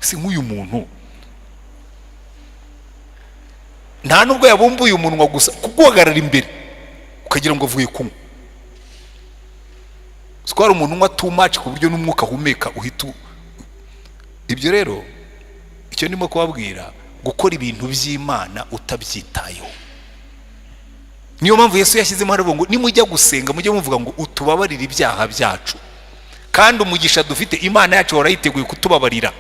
Si nk'uyu muntu nta nubwo yabumbuye umunwa, gusa kuguhagarara imbere ukagira ngo avuye kunywa. Siko hari umuntu unywa too much ku buryo n'umwuka ahumeka uhita ibyo rero icyo ndimo kubabwira, gukora ibintu by'Imana utabyitayeho. Niyo mpamvu Yesu yashyizemo hariya ngo nimujya gusenga mujye muvuga ngo utubabarire ibyaha byacu. Kandi umugisha dufite, Imana yacu ihora yiteguye kutubabarira.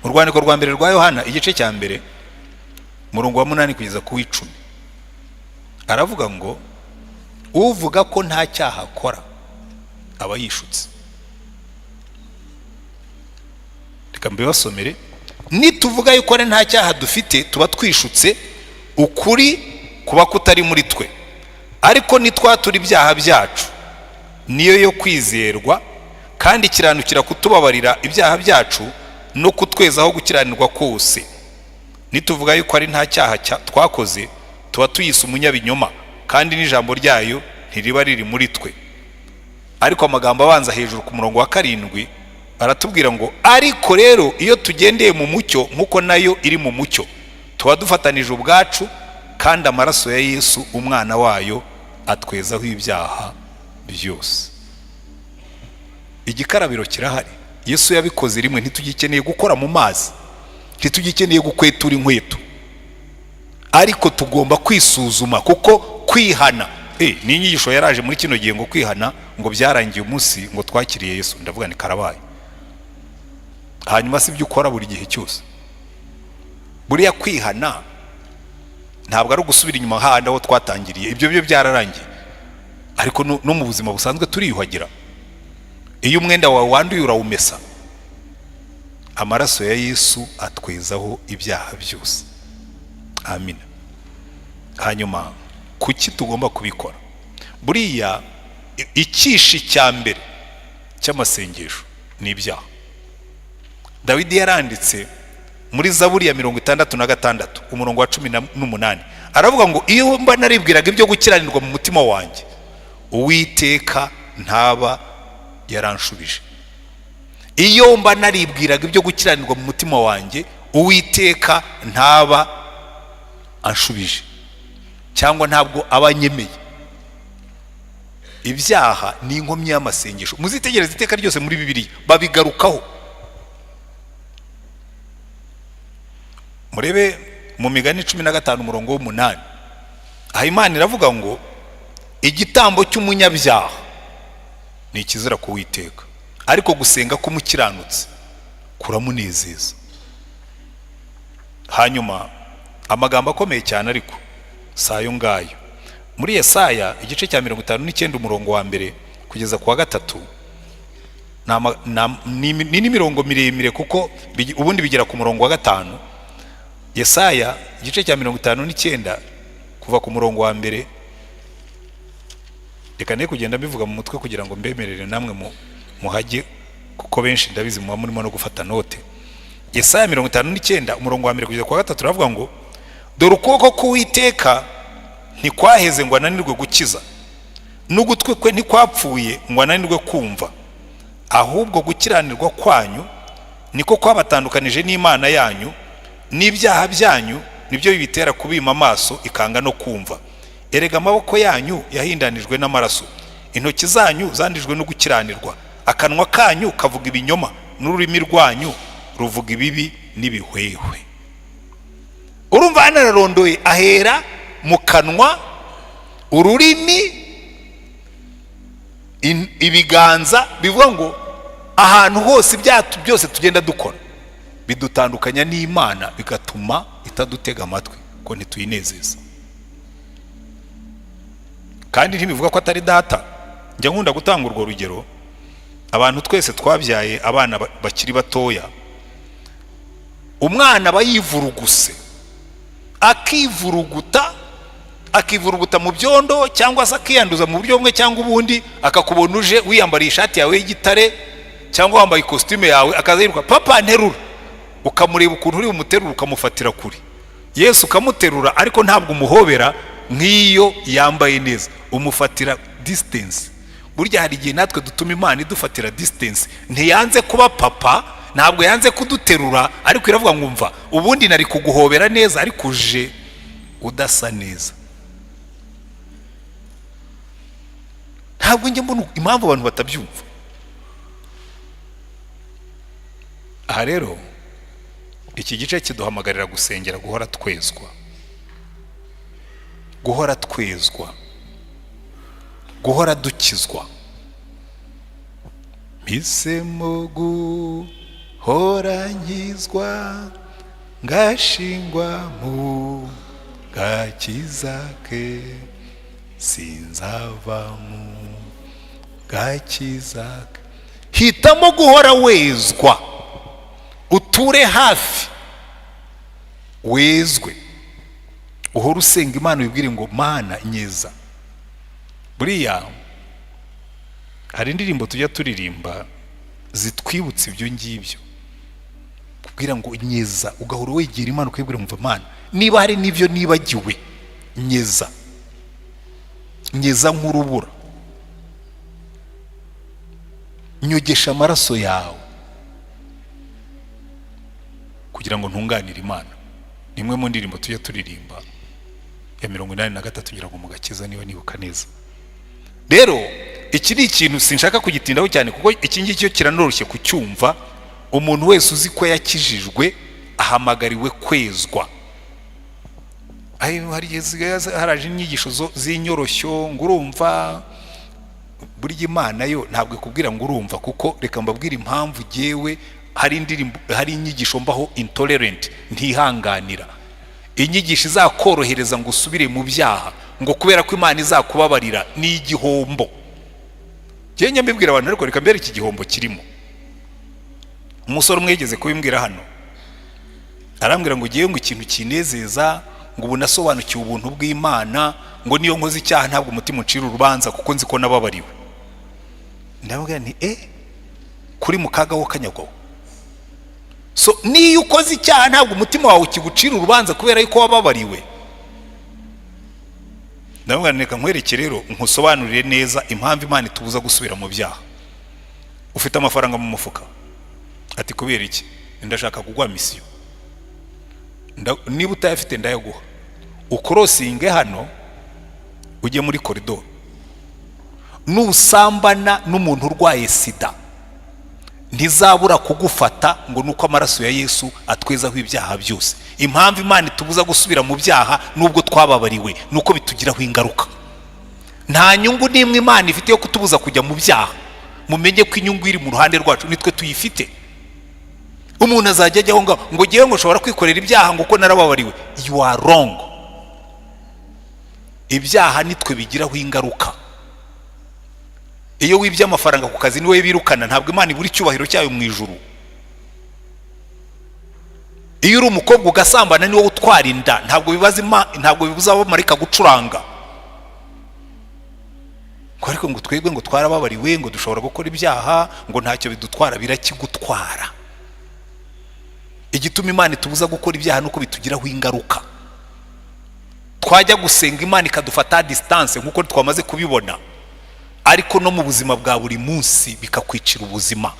Mu rwandiko rwa mbere rwa Yohana, igice cya 1, umurongo wa 8 kugeza ku w'10, aravuga ngo uvuga ko nta cyaha akora aba yishutse. Reka mbibasomere. Nituvuga yuko ari nta cyaha dufite, tuba twishutse, ukuri kuba kutari muri twe. Ariko nitwatura ibyaha byacu, niyo yo kwizerwa kandi ikiranukira kutubabarira ibyaha byacu no kutwezaho gukiranirwa kose. Nituvuga yuko ari nta cyaha twakoze, tuba tuyise umunyabinyoma, kandi n'ijambo ryayo ntiriba riri muri twe. Ariko amagambo abanza hejuru ku murongo wa 7 aratubwira ngo ariko rero iyo tugendeye mu mucyo nk'uko nayo iri mu mucyo, tuba dufatanije ubwacu, kandi amaraso ya Yesu umwana wayo atwezaho ibyaha byose. Igikarabiro kirahari, Yesu yabikoze rimwe. Ntitugikeneye gukora mu mazi, ntitugikeneye gukwetura inkweto, ariko tugomba kwisuzuma, kuko kwihana ni inyigisho yaraje muri kino gihe, ngo kwihana ngo byarangiye umunsi ngo twakiriye Yesu. Ndavuga ni karabaye. Hanyuma si ibyo ukora buri gihe cyose. Buriya kwihana ntabwo ari ugusubira inyuma hahandi aho twatangiriye, ibyo byo byararangiye. Ariko no mu buzima busanzwe turiyuhagira. Iyo umwenda wawe wanduye urawumesa. Amaraso ya Yesu atwezaho ibyaha byose. Amina. Hanyuma kuki tugomba kubikora? Buriya ikishi cya mbere cy'amasengesho ni ibyaha. Dawidi yaranditse muri Zaburi ya 66, umurongo wa 18, aravuga ngo iyo mba naribwiraga ibyo gukiranirwa mu mutima wanjye, Uwiteka ntaba yaranshubije. Iyo mba naribwiraga ibyo gukiranirwa mu mutima wanjye, Uwiteka ntaba anshubije, cyangwa ntabwo aba anyemeye. Ibyaha ni inkomyi y'amasengesho. Muzitegereze iteka ryose muri Bibiliya babigarukaho. Murebe mu Migani 15, umurongo w'8, aha Imana iravuga ngo igitambo cy'umunyabyaha ni ikizira kuwiteka, ariko gusenga k'umukiranutsi kuramunezeza. Hanyuma amagambo akomeye cyane, ariko si ayo ngayo, muri Yesaya igice cya 59, umurongo wa 1 kugeza ku wa 3, ni n'imirongo miremire, kuko ubundi bigera ku murongo wa 5. Yesaya igice cya 59, kuva ku murongo wa 1. Reka ne kugenda mbivuga mu mutwe kugira ngo mbemerere namwe muhajye, kuko benshi ndabizi muba murimo no gufata note. Yesaya 59, umurongo wa 1 kugeza ku wa 3, uravuga ngo dore ukuboko k'Uwiteka ntikwaheze ngo ananirwe gukiza, n'ugutwi kwe ntikwapfuye ngo ananirwe kumva. Ahubwo gukiranirwa kwanyu niko kwabatandukanije n'Imana yanyu, n'ibyaha byanyu nibyo bibitera kubima amaso ikanga no kumva. Erega amaboko yanyu yahindanijwe n'amaraso, intoki zanyu zandijwe no gukiranirwa. Akanwa kanyu kavuga ibinyoma, n'ururimi rwanyu ruvuga ibibi n'ibihwehwe. Urumva hano ararondoye, ahera mu kanwa, ururimi, ibiganza, bivuga ngo ahantu hose ibyaha byose tugenda dukora bidutandukanya n'Imana, bigatuma itadutega amatwi, ko ntituyinezeza. Kandi ntibivuga ko atari data. Njya nkunda gutanga urwo rugero. Abantu twese twabyaye abana bakiri batoya, umwana aba yivuruguse, akivuruguta, akivuruguta mu byondo, cyangwa se akiyanduza mu buryo bumwe cyangwa ubundi, akakubona uje wiyambariye ishati yawe y'igitare cyangwa wambaye ikositimu yawe, akaza yiruka, "Papa, nterura." Ukamureba ukuntu uri bumuterura, ukamufatira kure. Yesu ukamuterura, ariko ntabwo umuhobera nk'iyo yambaye neza, umufatira distance. Burya hari igihe natwe dutuma Imana idufatira distance. Ntiyanze kuba papa, Ntabwo yanze kuduterura, ariko iravuga ngo: "Mva ubundi nari kuguhobera neza, ariko uje udasa neza." Ntabwo njya mbona impamvu abantu batabyumva. Aha rero iki gice kiduhamagarira gusengera guhora twezwa, guhora twezwa, guhora dukizwa. Mpisemo guhora nkizwa, ngashingwa mu gakiza ke, sinzava mu gakiza ke. Hitamo guhora wezwa, uture hafi wezwe, uhora usenga Imana, wibwire ngo: "Mana, nyeza." Buriya hari indirimbo tujya turirimba zitwibutsa ibyo ngibyo, kubwira ngo: "Nyeza." Ugahora wegera Imana, ukayibwira ngo: "Mana, niba hari n'ibyo nibagiwe, nyeza, nyeza nk'urubura, nyogesha amaraso yawe kugira ngo ntunganire Imana." Ni imwe mu ndirimbo tujya turirimba ya 83, ngira ngo mu gakiza, niba nibuka neza. Rero iki ni ikintu sinshaka kugitindaho cyane, kuko iki ngiki cyo kiranoroshye kucyumva. Umuntu wese uzi ko yakijijwe ahamagariwe kwezwa. Hari igihe haraje inyigisho z'inyoroshyo ngo urumva. Burya Imana yo ntabwo ikubwira ngo urumva, kuko reka mbabwire impamvu jyewe hari indirimbo, hari inyigisho mbaho intolerant, ntihanganira inyigisho izakorohereza ngo usubire mu byaha, ngo kubera ko Imana izakubabarira. Ni igihombo. Njye njya mbibwira abantu, ariko reka mbere iki gihombo kirimo. Umusore umwe yigeze kubimbwira hano, arambwira ngo ugiye ngo ikintu kinezeza, ngo ubu nasobanukiwe ubuntu bw'Imana, ngo niyo nkoze icyaha ntabwo umutima uncira urubanza kuko nzi ko nababariwe. Ndamubwira nti: "Kuri mu kaga wo kanyagwaho." So niyo ukoze icyaha ntabwo umutima wawe ukigucira urubanza kubera yuko wababariwe. Ndamubwira nti: "Reka nkwereke rero, nkusobanurire neza impamvu Imana itubuza gusubira mu byaha. Ufite amafaranga mu mufuka?" Ati: "Kubera iki?" "Ndashaka kuguha mission. Niba utayafite ndayaguha, ucrossinge hano ujye muri koridoro. Nusambana n'umuntu urwaye sida ntizabura kugufata, ngo nuko amaraso ya Yesu atwezaho ibyaha byose. Impamvu Imana itubuza gusubira mu byaha nubwo twababariwe nuko bitugiraho ingaruka. Nta nyungu n'imwe Imana ifite yo kutubuza kujya mu byaha. Mumenye ko inyungu iri mu ruhande rwacu, nitwe tuyifite. Umuntu azajya ajyaho ngo ngewe ngo nshobora kwikorera ibyaha ngo uko narababariwe. You are wrong. Ibyaha nitwe bigiraho ingaruka. Iyo wibye amafaranga ku kazi niwe birukana, ntabwo Imana ibura icyubahiro cyayo mu ijuru. Iyo uri umukobwa ugasambana niwowe utwara inda, ntabwo bibaza, ntabwo bibuza abamarayika gucuranga ngo ariko ngo twebwe ngo twarababariwe, ngo dushobora gukora ibyaha, ngo ntacyo bidutwara. Birakigutwara. Igituma Imana itubuza gukora ibyaha nuko bitugiraho ingaruka. Twajya gusenga Imana ikadufata distance nk'uko twamaze kubibona, ariko no mu buzima bwa buri munsi bikakwicira ubuzima.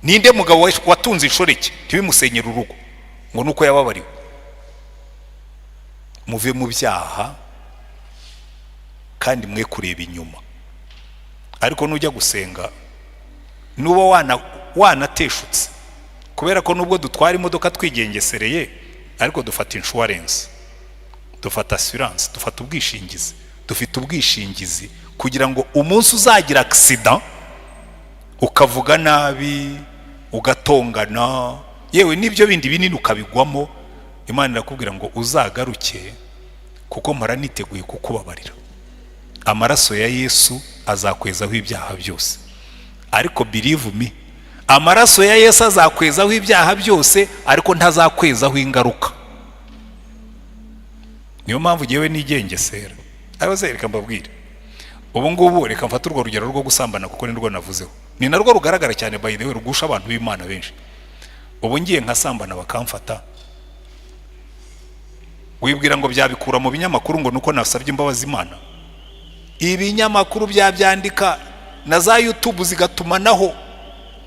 Ninde mugabo watunze inshoreke ntibimusenyere urugo ngo nuko yababariwe? Muve mu byaha kandi mwe kureba inyuma. Ariko nujya gusenga, nuba wanateshutse, kubera ko nubwo dutwara imodoka twigengesereye, ariko dufata insurance, dufata assurance, dufata ubwishingizi. Dufite ubwishingizi kugira ngo umunsi uzagira accident, ukavuga nabi, ugatongana, yewe n'ibyo bindi binini ukabigwamo, Imana irakubwira ngo uzagaruke kuko mpora niteguye kukubabarira. Amaraso ya Yesu azakwezaho ibyaha byose. Ariko believe me, amaraso ya Yesu azakwezaho ibyaha byose, ariko ntazakwezaho ingaruka. Niyo mpamvu ngewe nigengesera. Ariko se reka mbabwire, ubu ngubu reka mfate urwo rugero rwo gusambana, kuko ni rwo navuzeho, ni narwo rugaragara cyane, by the way, rugusha abantu b'Imana benshi. Ubu ngiye nkasambana bakamfata, wibwira ngo byabikura mu binyamakuru ngo nuko nasabye imbabazi Imana? Ibinyamakuru byabyandika na za YouTube zigatumanaho.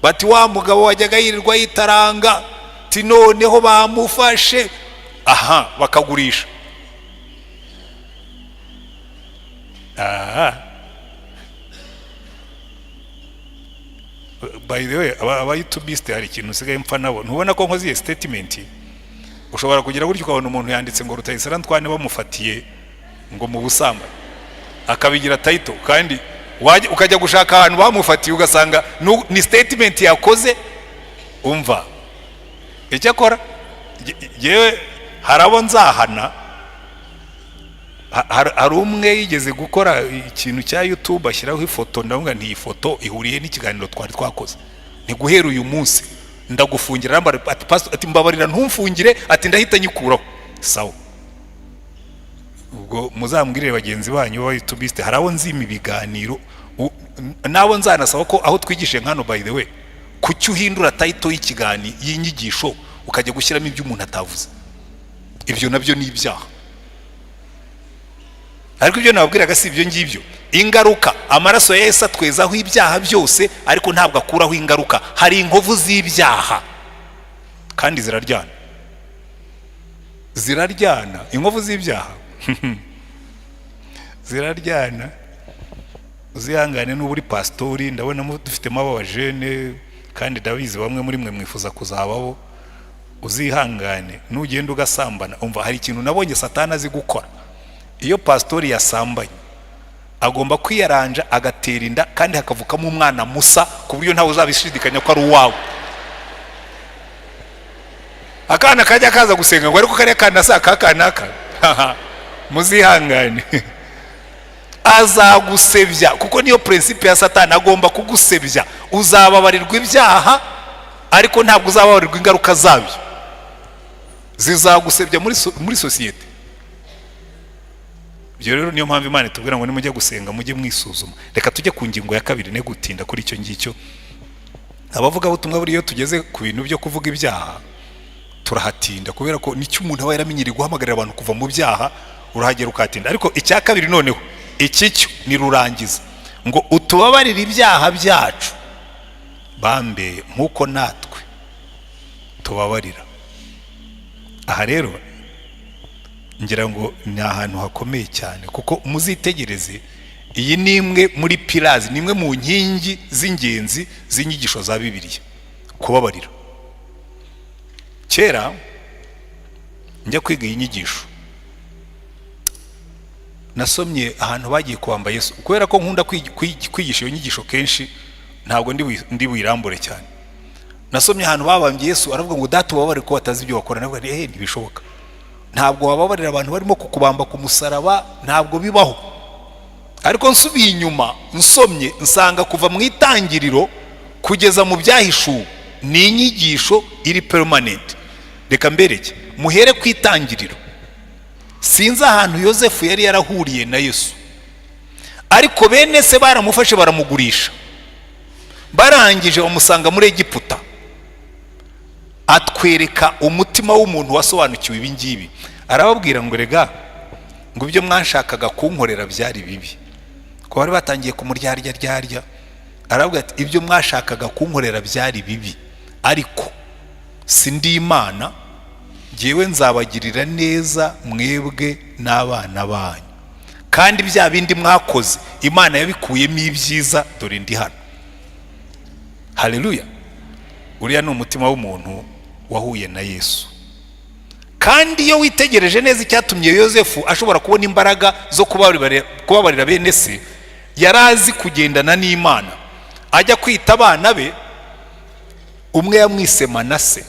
Bati wa mugabo wajyaga yirirwa yitaranga, ti noneho bamufashe, aha bakagurisha. Aha, by the way, aba youtubiste hari ikintu usigaye mpfa nabo. Ntubona ko nkoze iyi statement? Ushobora kugira gutyo ukabona umuntu yanditse ngo Rutayisire Antoine bamufatiye ngo mu busambanyi, akabigira title, kandi ukajya gushaka ahantu bamufatiye ugasanga ni statement yakoze. Umva icyakora yewe hari abo nzahana. Hari umwe yigeze gukora ikintu cya YouTube ashyiraho ifoto, ndavuga nti iyi foto ihuriye n'ikiganiro twari twakoze, ni guhera uyu munsi ndagufungira. Arambara ati pastor, ati mbabarira ntumfungire, ati ndahita nyikuraho. Sawa, ubwo muzambwirire bagenzi banyu b'abayutubiste, hari abo nzima ibiganiro, n'abo nzanasaba ko aho twigishije nkano, by the way, kuki uhindura title y'ikiganiro y'inyigisho ukajya gushyiramo ibyo umuntu atavuze? Ibyo nabyo ni ibyaha. Ariko ibyo nababwiraga si ibyo ngibyo. Ingaruka, amaraso ya Yesu atwezaho ibyaha byose, ariko ntabwo akuraho ingaruka. Hari inkovu z'ibyaha kandi ziraryana, ziraryana. Inkovu z'ibyaha ziraryana. Uzihangane n'uba uri pasitori, ndabona dufitemo abajene kandi ndabizi bamwe muri mwe mwifuza kuzabaho. Uzihangane nugenda ugasambana. Umva, hari ikintu nabonye Satani azi gukora. Iyo pasitori yasambanye agomba kwiyaranja agatera inda, kandi hakavukamo umwana musa ku buryo ntawe uzabishidikanya ko ari uwawe. Akana kajya kaza gusenga ngo ariko kariya kana si aka kanaka. Muzihangane, azagusebya, kuko niyo principe ya Satani, agomba kugusebya. Uzababarirwa ibyaha, ariko ntabwo uzababarirwa ingaruka zabyo, zizagusebya muri sosiyete. Ibyo rero niyo mpamvu Imana itubwira ngo nimujye gusenga mujye mwisuzuma. Reka tujye ku ngingo ya kabiri, ne gutinda kuri icyo ngicyo. Abavugabutumwa buriya iyo tugeze ku bintu byo kuvuga ibyaha turahatinda, kubera ko nicyo umuntu aba yaramenyereye, guhamagarira abantu kuva mu byaha, urahagera ukahatinda. Ariko icya kabiri noneho, iki cyo ni rurangiza, ngo utubabarire ibyaha byacu bambe nk'uko natwe tubabarira. Aha rero ngira ngo ni ahantu hakomeye cyane, kuko muzitegereze, iyi ni imwe muri pillars, ni imwe mu nkingi z'ingenzi z'inyigisho za Bibiliya, kubabarira. Kera njya kwiga iyi nyigisho, nasomye ahantu bagiye kubamba Yesu. Kubera ko nkunda kwigisha iyo nyigisho kenshi, ntabwo ndi buyirambure cyane. Nasomye ahantu babambye Yesu, aravuga ngo data ubabare ko batazi ibyo bakora. Navuga nti ntibishoboka, ntabwo wababarira abantu barimo kukubamba ku musaraba, ntabwo bibaho. Ariko nsubiye inyuma nsomye, nsanga kuva mu itangiriro kugeza mu Byahishuwe ni inyigisho iri permanent. Reka mbereke, muhere ku itangiriro. Sinzi ahantu Yosefu yari yarahuriye na Yesu, ariko bene se baramufashe baramugurisha, barangije bamusanga muri Egiputa. Atwereka umutima w'umuntu wasobanukiwe ibi ngibi. Arababwira ngo rega, ngo ibyo mwashakaga kunkorera byari bibi, ko bari batangiye kumuryarya ryarya. Aravuga ati ibyo mwashakaga kunkorera byari bibi, ariko si ndi Imana, ngewe nzabagirira neza mwebwe n'abana banyu, kandi bya bindi mwakoze Imana yabikuyemo ibyiza, dore ndi hano. Haleluya! Uriya ni umutima w'umuntu wahuye na Yesu. Kandi iyo witegereje neza icyatumye Yosefu ashobora kubona imbaraga zo kubabarira bene se, yari azi kugendana n'Imana. Ajya kwita abana be, umwe yamwise Manase,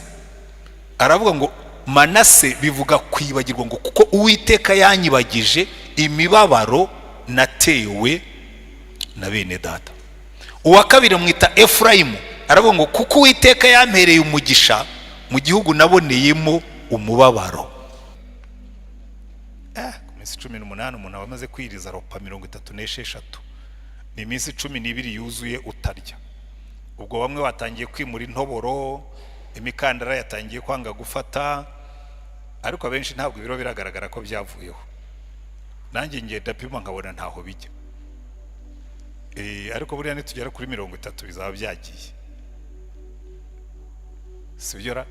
aravuga ngo Manase bivuga kwibagirwa, ngo kuko Uwiteka yanyibagije imibabaro natewe na bene data. Uwa kabiri amwita Efurayimu, aravuga ngo kuko Uwiteka yampereye umugisha mu gihugu naboneyemo umubabaro. Ku minsi 18 umuntu aba amaze kwiriza ropa 36, ni iminsi 12 yuzuye utarya. Ubwo bamwe batangiye kwimura intoboro, imikandara yatangiye kwanga gufata, ariko abenshi ntabwo ibiro biragaragara ko byavuyeho. Nanjye ngenda pima nkabona ntaho bijya. Ariko buriya nitugera kuri 30 bizaba byagiye. Sibyo ra?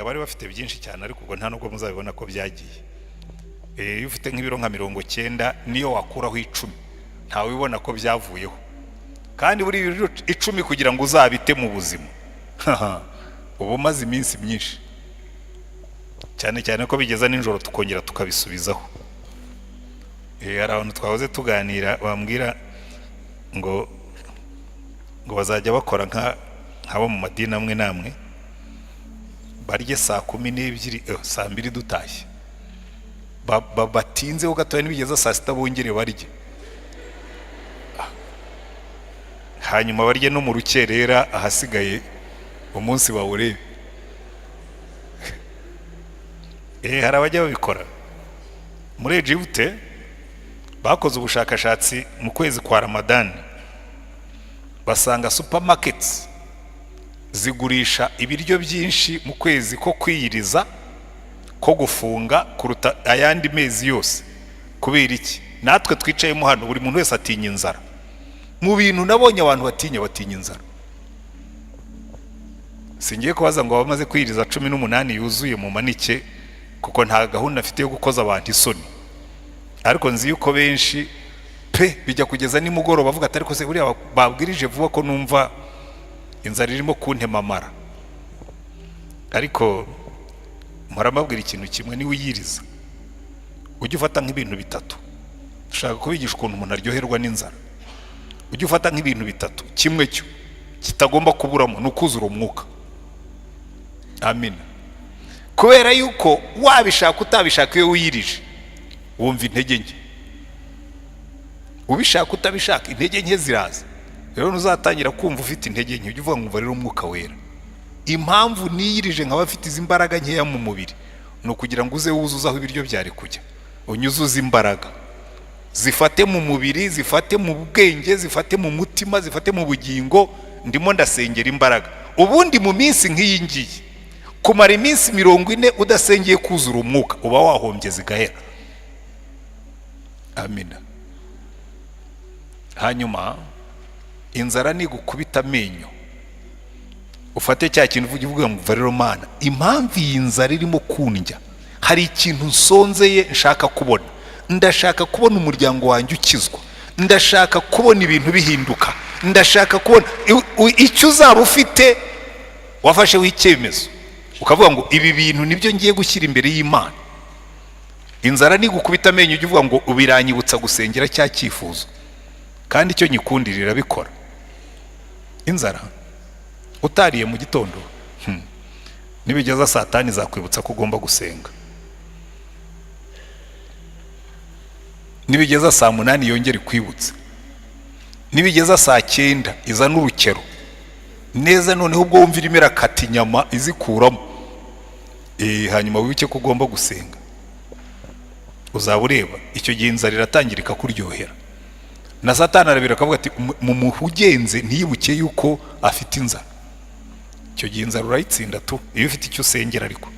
Abari bafite byinshi cyane, ariko ubwo nta nubwo muzabibona ko byagiye. Iyo ufite nk'ibiro nka 90, niyo wakuraho 10, ntawe ubibona ko byavuyeho. Kandi buri biro 10 kugira ngo uzabite mu buzima, uba umaze iminsi myinshi cyane cyane ko bigeza nijoro tukongera tukabisubizaho. Hari abantu twahoze tuganira bambwira ngo bazajya bakora nk'abo mu madini amwe n'amwe, barye saa 12, saa 2 dutashye, batinzeho gatoya, nibigeza saa 6 bongere barye, hanyuma barye no mu rukerera, ahasigaye umunsi bawurebe. Hari abajya babikora. Muri Egypte bakoze ubushakashatsi mu kwezi kwa Ramadani, basanga supermarkets zigurisha ibiryo byinshi mu kwezi ko kwiyiriza, ko gufunga, kuruta ayandi mezi yose. Kubera iki? Natwe twicayemo hano, buri muntu wese atinya inzara. Mu bintu nabonye abantu batinya, batinya inzara. Singiye kubaza ngo abamaze kwiyiriza 18 yuzuye mu manike, kuko nta gahunda afite yo gukoza abantu isoni, ariko nzi yuko benshi pe bijya kugeza nimugoroba bavuga ati: "Ariko se buriya babwirije vuba ko numva inzara irimo kuntemamara?" Ariko mpora mbabwira ikintu kimwe: niwe uyiriza, ujye ufata nk'ibintu bitatu. Dushaka kubigisha ukuntu umuntu aryoherwa n'inzara. Ujye ufata nk'ibintu bitatu, kimwe cyo kitagomba kuburamo ni ukuzura umwuka. Amina. Kubera yuko wabishaka utabishaka, iyo wiyirije wumva intege nke. Ubishaka utabishaka, intege nke ziraza. Rero ntuzatangira kumva ufite intege nke, ujye uvuga ngo: "Rero Umwuka Wera, impamvu niyirije nkaba mfite izi mbaraga nkeya mu mubiri ni ukugira ngo uze wuzuze aho ibiryo byari kujya, unyuzuze imbaraga, zifate mu mubiri, zifate mu bwenge, zifate mu mutima, zifate mu bugingo. Ndimo ndasengera imbaraga." Ubundi mu minsi nk'iyi ngiyi, kumara iminsi 40 udasengeye kuzura umwuka, uba wahombye zigahera. Amina. Hanyuma inzara nigukubita amenyo, ufate cya kintu uvuge, uvuga ngo: "Rero Mana, impamvu iyi nzara irimo kundya, hari ikintu nsonzeye nshaka kubona. Ndashaka kubona umuryango wanjye ukizwa, ndashaka kubona ibintu bihinduka, ndashaka kubona." Icyo uzaba ufite wafasheho icyemezo, ukavuga ngo: "Ibi bintu nibyo ngiye gushyira imbere y'Imana." Inzara nigukubita amenyo, ujye uvuga ngo: "Biranyibutsa gusengera cya cyifuzo." Kandi icyo nyikundira, irabikora. Inzara utariye mu gitondo, nibigeza saa 5 izakwibutsa ko ugomba gusenga. Nibigeza saa 8 yongera ikwibutsa. Nibigeza saa 9 izana urukero neza. Noneho ubwo wumva irimo irakata inyama izikuramo, hanyuma wibuke ko ugomba gusenga. Uzaba ureba, icyo gihe inzara iratangira ikakuryohera. Na Satani arabira akavuga ati: "Mu muhugenze ntiyibuke yuko afite inzara." Icyo gihe inzara urayitsinda tu, iyo ufite icyo usengera. Ariko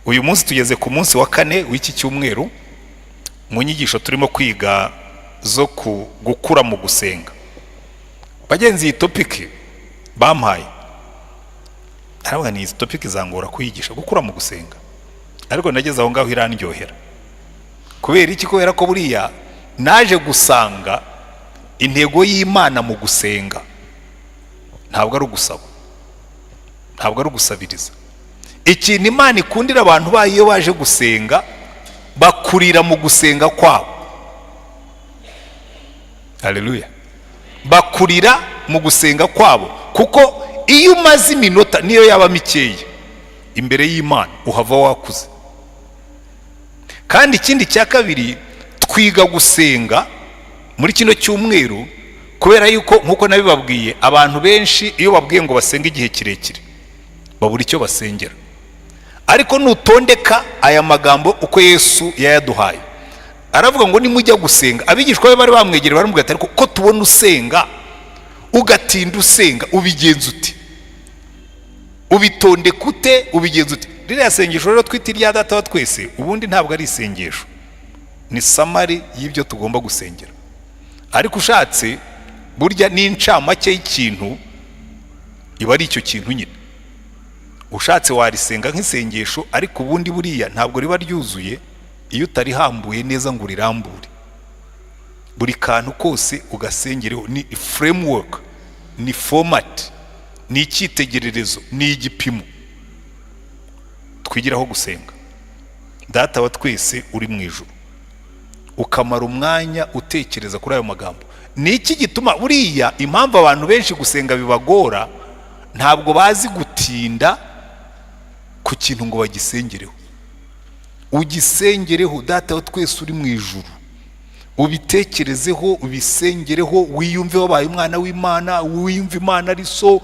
uyu munsi tugeze ku munsi wa kane w'iki cyumweru mu nyigisho turimo kwiga zo gukura mu gusenga. Bagenzi, iyi topic bampaye, aravuga ni izi topic zangora kuyigisha, gukura mu gusenga, ariko nageze aho ngaho irandyohera. Kubera iki? Kubera ko buriya naje gusanga intego y'Imana mu gusenga ntabwo ari ugusaba, ntabwo ari ugusabiriza. Ikintu Imana ikundira abantu bayo, iyo baje gusenga bakurira mu gusenga kwabo. Haleluya! Bakurira mu gusenga kwabo, kuko iyo umaze iminota niyo yaba mikeya imbere y'Imana, uhava wakuze. Kandi ikindi cya kabiri, twiga gusenga muri kino cyumweru kubera yuko, nk'uko nabibabwiye, abantu benshi iyo babwiye ngo basenge igihe kirekire babura icyo basengera. Ariko nutondeka aya magambo uko Yesu yayaduhaye, aravuga ngo: "Nimujya gusenga." Abigishwa be bari bamwegereye, baramubwira ati: "Ariko ko tubona usenga ugatinda usenga, ubigenza ute? Ubitondeka ute? Ubigenza ute?" Ririya sengesho rero twita irya Data wa twese, ubundi ntabwo ari isengesho, ni summary y'ibyo tugomba gusengera. Ariko ushatse, burya n'incamake y'ikintu iba ari icyo kintu nyine. Ushatse warisenga nk'isengesho, ariko ubundi buriya ntabwo riba ryuzuye iyo utarihambuye neza ngo urirambure, buri kantu kose ugasengereho. Ni framework, ni format, ni icyitegererezo, ni igipimo twigiraho gusenga. Data wa twese uri mu ijuru, ukamara umwanya utekereza kuri ayo magambo. Ni iki gituma buriya impamvu abantu benshi gusenga bibagora? Ntabwo bazi gutinda ku kintu ngo bagisengereho. Ugisengereho, Data wa twese uri mu ijuru, ubitekerezeho, ubisengereho, wiyumve wabaye umwana w'Imana, wiyumve Imana ari so,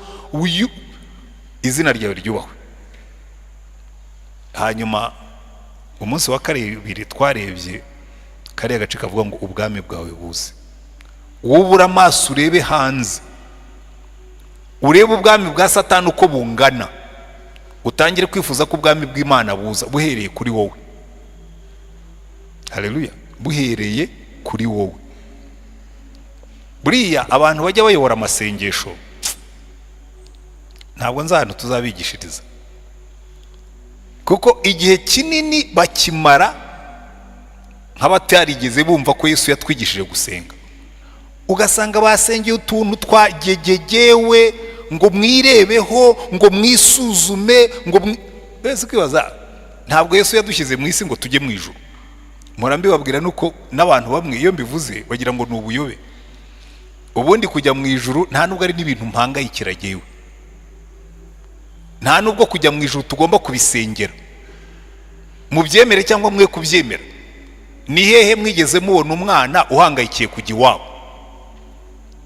izina ryawe ryubahwe. Hanyuma umunsi wa kabiri twarebye kariya gace kavuga ngo ubwami bwawe buze. Wubura amaso urebe hanze, urebe ubwami bwa Satani uko bungana, utangire kwifuza ko ubwami bw'Imana buza buhereye kuri wowe. Haleluya! Buhereye kuri wowe. Buriya abantu bajya bayobora amasengesho, ntabwo nzi ahantu tuzabigishiriza, kuko igihe kinini bakimara nk'abatarigeze bumva ko Yesu yatwigishije gusenga. Ugasanga basengeye utuntu twagegegewe, ngo mwirebeho, ngo mwisuzume, ngo wese kwibaza. Ntabwo Yesu yadushyize mu isi ngo tujye mu ijuru. Mpora mbibabwira, nuko n'abantu bamwe iyo mbivuze bagira ngo ni ubuyobe. Ubundi kujya mu ijuru nta nubwo ari n'ibintu mpangayikira jyewe, nta nubwo kujya mu ijuru tugomba kubisengera. Mubyemere cyangwa mwe kubyemera. Ni hehe mwigeze mubona umwana uhangayikiye kujya iwabo?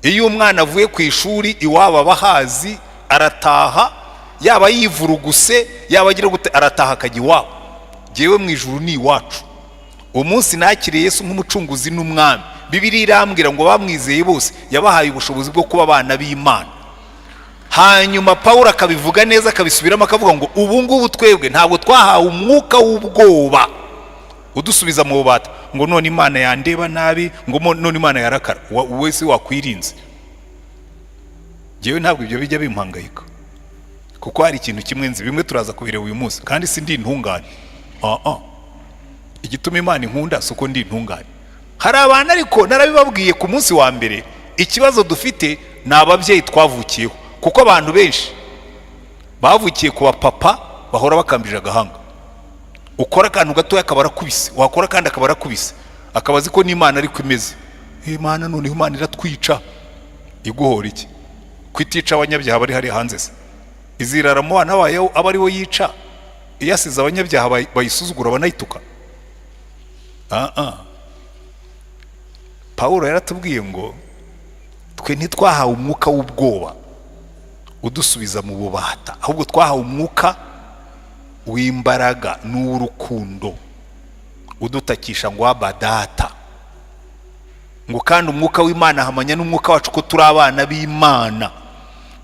Iyo umwana avuye ku ishuri, iwabo aba ahazi, arataha, yaba yivuruguse, yaba agira gute, arataha akajya iwabo. Jyewe mu ijuru ni iwacu. Umunsi nakiriye Yesu nk'umucunguzi n'umwami, Bibiliya irambwira ngo bamwizeye bose yabahaye ubushobozi bwo kuba abana b'Imana. Hanyuma Paul akabivuga neza, akabisubiramo, akavuga ngo ubu ngubu twebwe ntabwo twahawe umwuka w'ubwoba udusubiza mu bubata, ngo none Imana yandeba nabi, ngo none Imana yarakara. Wese wakwirinze. Ngewe ntabwo ibyo bijya bimpangayika, kuko hari ikintu kimwe nzi. Bimwe turaza kubireba uyu munsi. Kandi si ndi intungane. Ah ah, igituma Imana inkunda si uko ndi intungane. Hari abantu, ariko narabibabwiye ku munsi wa mbere, ikibazo dufite ni ababyeyi twavukiyeho, kuko abantu benshi bavukiye ku bapapa bahora bakambije agahanga. Ukora akantu gatoya akaba arakubise, wakora kandi akaba arakubise, akaba azi ko n'Imana ariko imeze. Imana noneho, Imana iratwica. Iguhora iki? Kutica abanyabyaha bari hariya hanze se, izirara mu bana bayo aba ariwo yica, iyo asize abanyabyaha bayisuzugura, banayituka? Ah ah, Pawulo yaratubwiye ngo twe ntitwahawe umwuka w'ubwoba udusubiza mu bubata, ahubwo twahawe umwuka w'imbaraga n'uw'urukundo udutakisha ngo Aba, Data. Ngo kandi umwuka w'Imana ahamanya n'umwuka wacu ko turi abana b'Imana.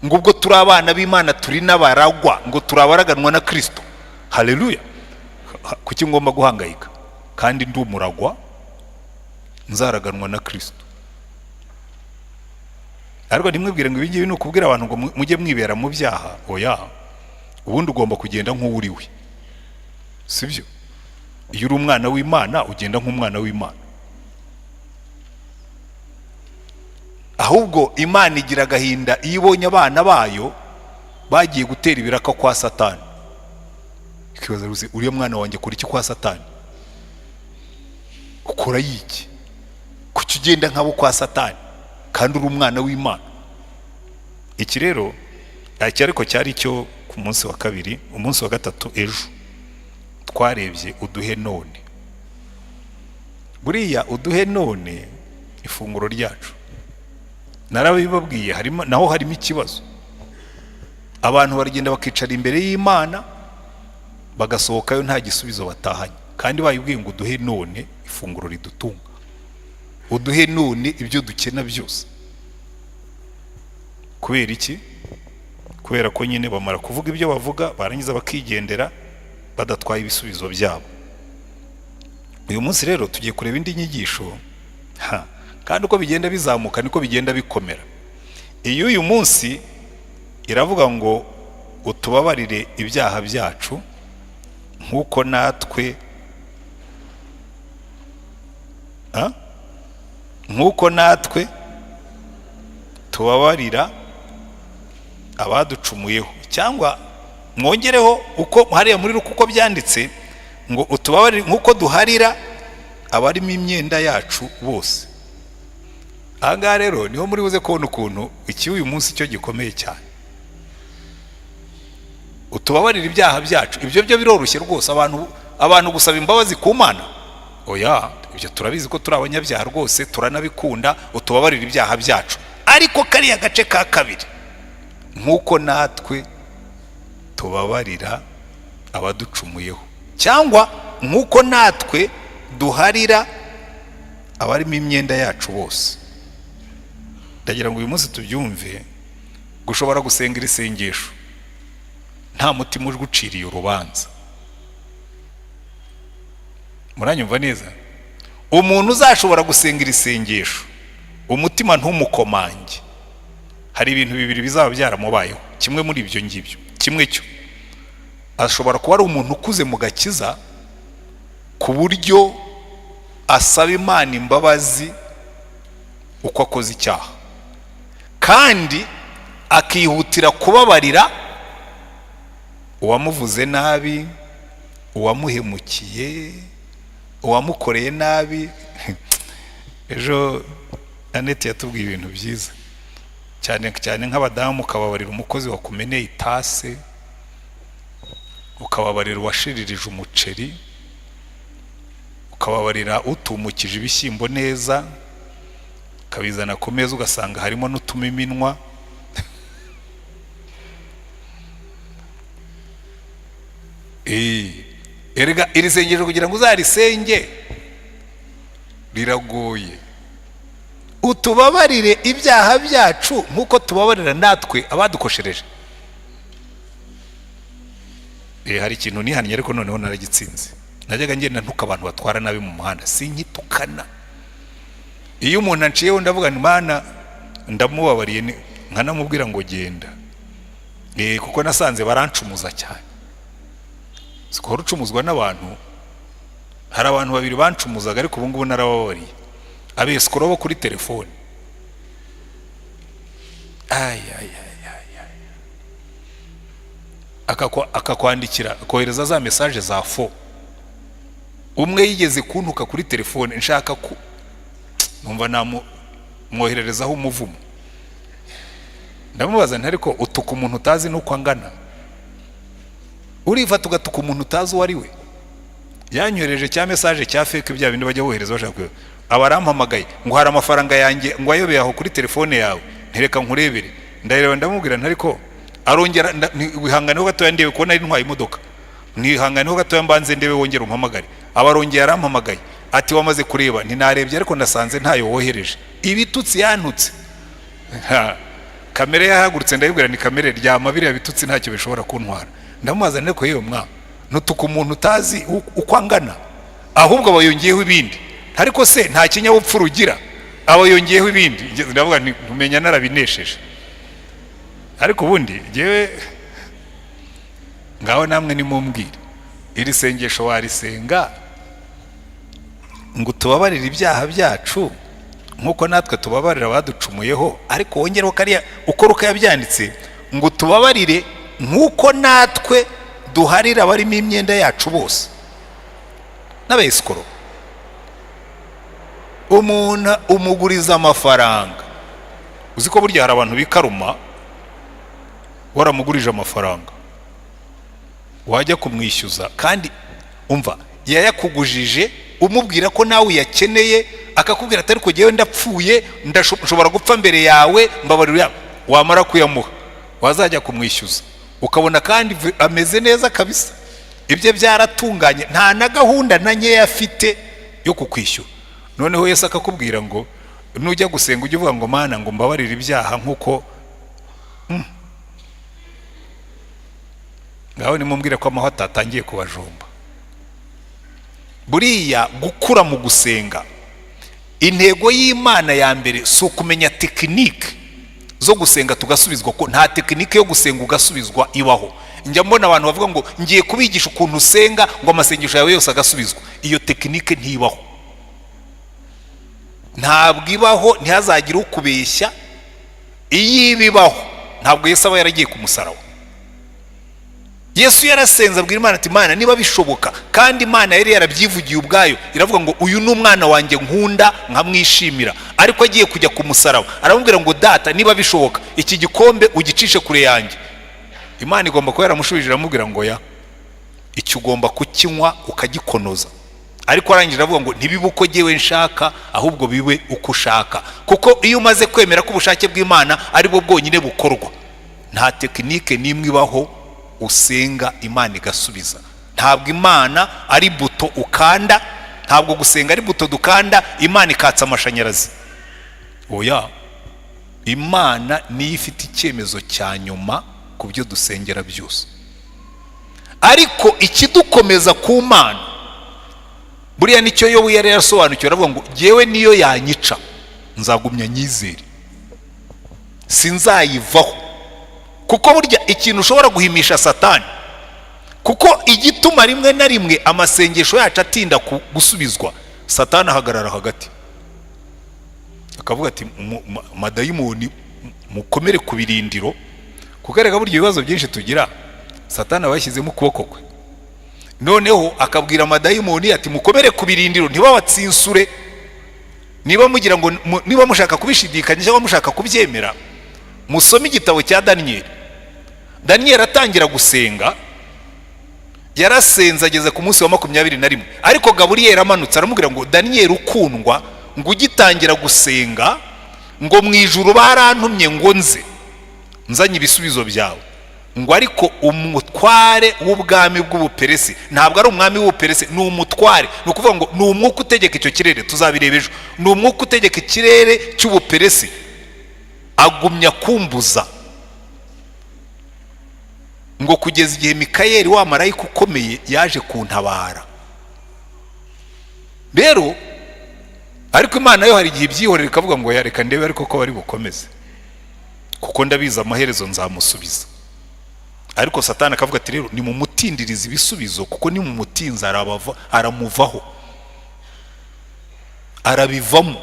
Ngo ubwo turi abana b'Imana, turi n'abaragwa, ngo turi abaraganwa na Kirisito. Haleluya! Kuki ngomba guhangayika kandi ndi umuragwa, nzaraganwa na Kirisito? Ariko ntimwibwire ngo ibi ngibi ni ukubwira abantu ngo mujye mwibera mu byaha. Oya, ubundi ugomba kugenda nk'uwuriwe, sibyo? Iyo uri umwana w'Imana, ugenda nk'umwana w'Imana. Ahubwo Imana igira agahinda iyo ibonye abana bayo bagiye gutera ibiraka kwa Satani, ikibazo rwose: uriya mwana wanjye akora iki kwa Satani? Ukora yiki? Kuki ugenda nk'abo kwa Satani kandi uri umwana w'Imana? Iki rero, iki ariko cyari cyo ku munsi wa kabiri. Umunsi wa gatatu, ejo, twarebye uduhe none. Buriya uduhe none ifunguro ryacu, narabibabwiye, harimo naho harimo ikibazo. Abantu baragenda bakicara imbere y'Imana, bagasohokayo nta gisubizo batahanye, kandi bayibwiye ngo uduhe none ifunguro ridutunga, uduhe none ibyo dukena byose. Kubera iki? Kubera ko nyine bamara kuvuga ibyo bavuga, barangiza bakigendera badatwaye ibisubizo byabo. Uyu munsi rero tugiye kureba indi nyigisho ha, kandi uko bigenda bizamuka niko bigenda bikomera. Iyo uyu munsi iravuga ngo Utubabarire ibyaha byacu nk'uko natwe nk'uko natwe tubabarira abaducumuyeho. Cyangwa mwongereho uko hariya muri Luka uko byanditse ngo utubabarire nk'uko duharira abarimo imyenda yacu bose. Aha ngaha rero niho muri buze kubona ukuntu iki uyu munsi cyo gikomeye cyane. Utubabarire ibyaha byacu, ibyo byo biroroshye rwose. Abantu gusaba imbabazi ku Mana, oya, ibyo turabizi ko turi abanyabyaha rwose, turanabikunda, utubabarire ibyaha byacu. Ariko kariya gace ka kabiri, nk'uko natwe tubabarira abaducumuyeho, cyangwa nk'uko natwe duharira abarimo imyenda yacu bose. Ndagira ngo uyu munsi tubyumve. Gushobora gusenga iri sengesho nta mutima uguciriye urubanza, muranyumva neza? Umuntu uzashobora gusenga iri sengesho umutima ntumukomange, hari ibintu bibiri bizaba byaramubayeho. Kimwe muri ibyo ngibyo, kimwe cyo ashobora kuba ari umuntu ukuze mu gakiza ku buryo asaba Imana imbabazi uko akoze icyaha, kandi akihutira kubabarira uwamuvuze nabi, uwamuhemukiye, uwamukoreye nabi. Ejo Annette yatubwiye ibintu byiza cyane cyane nk'abadamu: ukababarira umukozi wakumeneye itase, ukababarira uwashiririje umuceri, ukababarira utumukije ibishyimbo neza, ukabizana ku meza ugasanga harimo n'utumiminwa. Erega iri sengesho kugira ngo uzarisenge riragoye. Utubabarire ibyaha byacu nk'uko tubabarira natwe abadukoshereje. Hari ikintu nihannye ariko noneho naragitsinze. Najyaga ngenda ntuka abantu batwara nabi mu muhanda, sinkitukana. Iyo umuntu anciyeho ndavuga nti Mana ndamubabariye, nkanamubwira ngo genda, kuko nasanze barancumuza cyane. Sikora ucumuzwa n'abantu. Hari abantu babiri bancumuzaga ariko ubu ngubu narababariye, abesikoro bo kuri telefone. Akakwandikira, akohereza za message za faux. Umwe yigeze kuntuka kuri telefone, nshaka ku numva namwohererezaho umuvumo. Ndamubaza nti ariko utuka umuntu utazi n'uko angana, urifata ugatuka umuntu utazi uwo ari we? Yanyohereje cya message cya fake, bya bindi bajya bohereza bashaka. Aba arampamagaye ngo hari amafaranga yanjye ngo ayobeye aho kuri telefone yawe. Ntereka nkurebere. Ndareba, ndamubwira nti ariko arongera, wihanganeho gatoya ndebe ko nari ntwaye imodoka, ntihanganeho gatoya mbanze ndebe wongere umpamagare. Aba arongeye arampamagaye ati wamaze kureba? Ntinarebye ariko nasanze ntayo wohereje. Ibitutsi yantutse, kamere yahagurutse. Ndabibwira ni kamere ryama, biriya bitutsi ntacyo bishobora kuntwara. Ndamubaza ariko yewe mwa ntutuka umuntu utazi uko angana? Ahubwo aba yongeyeho ibindi, ariko se nta kinyabupfura ugira? Aba yongeyeho ibindi. Ndavuga nti ntumenya narabinesheje. Ariko ubundi ngewe ngaho namwe nimumbwire, iri sengesho warisenga ngo tubabarire ibyaha byacu nk'uko natwe tubabarira abaducumuyeho, ariko wongereho kariya uko Luka yabyanditse ngo tubabarire nk'uko natwe duharira abarimo imyenda yacu bose, n'abesikoro? Umuntu umuguriza amafaranga, uzi ko burya hari abantu bikaruma, waramugurije amafaranga wajya kumwishyuza, kandi umva yayakugujije umubwira ko nawe uyakeneye, akakubwira atari ko jyewe ndapfuye, nshobora gupfa mbere yawe, mbabarira. Wamara kuyamuha wazajya kumwishyuza ukabona kandi ameze neza kabisa, ibye byaratunganye, nta na gahunda na nkeya afite yo kukwishyura. Noneho Yesu akakubwira ngo nujya gusenga ujye uvuga ngo Mana ngo mbabarire ibyaha nk'uko. Ngaho nimumbwire ko amahwa atatangiye kubajomba. Buriya gukura mu gusenga, intego y'Imana ya mbere si ukumenya technique. zo gusenga tugasubizwa, ko nta technique yo gusenga ugasubizwa ibaho. Njya mbona abantu bavuga ngo ngiye kubigisha ukuntu usenga ngo amasengesho yawe yose agasubizwa. Iyo technique ntibaho, ntabwo ibaho, ntihazagire ukubeshya. Iyo ibibaho, ntabwo Yesu aba yaragiye ku musaraba. Yesu yarasenze, abwira Imana ati: "Imana, niba bishoboka." Kandi Imana yari yarabyivugiye ubwayo, iravuga ngo: "Uyu ni umwana wanjye nkunda nkamwishimira." Ariko agiye kujya ku musaraba, aramubwira ngo: "Data, niba bishoboka, iki gikombe ugicishe kure yanjye." Imana igomba kuba yaramushubije, iramubwira ngo: "Ya, icyo ugomba kukinywa ukagikonoza." Ariko arangije aravuga ngo: "Ntibibe uko jyewe nshaka, ahubwo bibe uko ushaka." Kuko iyo umaze kwemera ko ubushake bw'Imana ari bwo bwonyine bukorwa, nta technique n'imwe ibaho usenga Imana igasubiza. Ntabwo Imana ari buto ukanda, ntabwo gusenga ari buto dukanda Imana ikatsa amashanyarazi. Oya, Imana niyo ifite icyemezo cya nyuma ku byo dusengera byose. Ariko ikidukomeza ku Mana, buriya nicyo Yobu yari yarasobanukiwe. Aravuga ngo: "Jyewe niyo yanyica, nzagumya nyizere, sinzayivaho." Kuko burya ikintu ushobora guhimisha Satani, kuko igituma rimwe na rimwe amasengesho yacu atinda gusubizwa, Satani ahagarara hagati akavuga ati: "Madayimoni, mukomere ku birindiro." Kuko erega burya ibibazo byinshi tugira, Satani aba yashyizemo ukuboko kwe. Noneho akabwira amadayimoni ati: "Mukomere ku birindiro, ntibabatsinsure." Niba mugira ngo niba mushaka kubishidikanya cyangwa mushaka kubyemera, musome igitabo cya Daniyeli. Daniyeli atangira gusenga, yarasenze ageze ku munsi wa 21, ariko Gaburiyeli amanutse aramubwira ngo: "Daniyeli ukundwa, ngo ugitangira gusenga, ngo mu ijuru barantumye ngo nze nzanye ibisubizo byawe, ngo ariko umutware w'ubwami bw'Ubuperesi," ntabwo ari umwami w'Ubuperesi, ni umutware, ni ukuvuga ngo ni umwuka utegeka icyo kirere, tuzabireba ejo, ni umwuka utegeka ikirere cy'Ubuperesi, "agumya kumbuza ngo kugeza igihe Mikayeli wa marayika ukomeye yaje kuntabara." Rero ariko Imana yo hari igihe ibyihorera, ikavuga ngo: "Yareka ndebe ariko ko bari bukomeze, kuko ndabizi amaherezo nzamusubiza." Ariko Satani akavuga ati: "Rero nimumutindirize ibisubizo, kuko nimumutinza aramuvaho, arabivamo."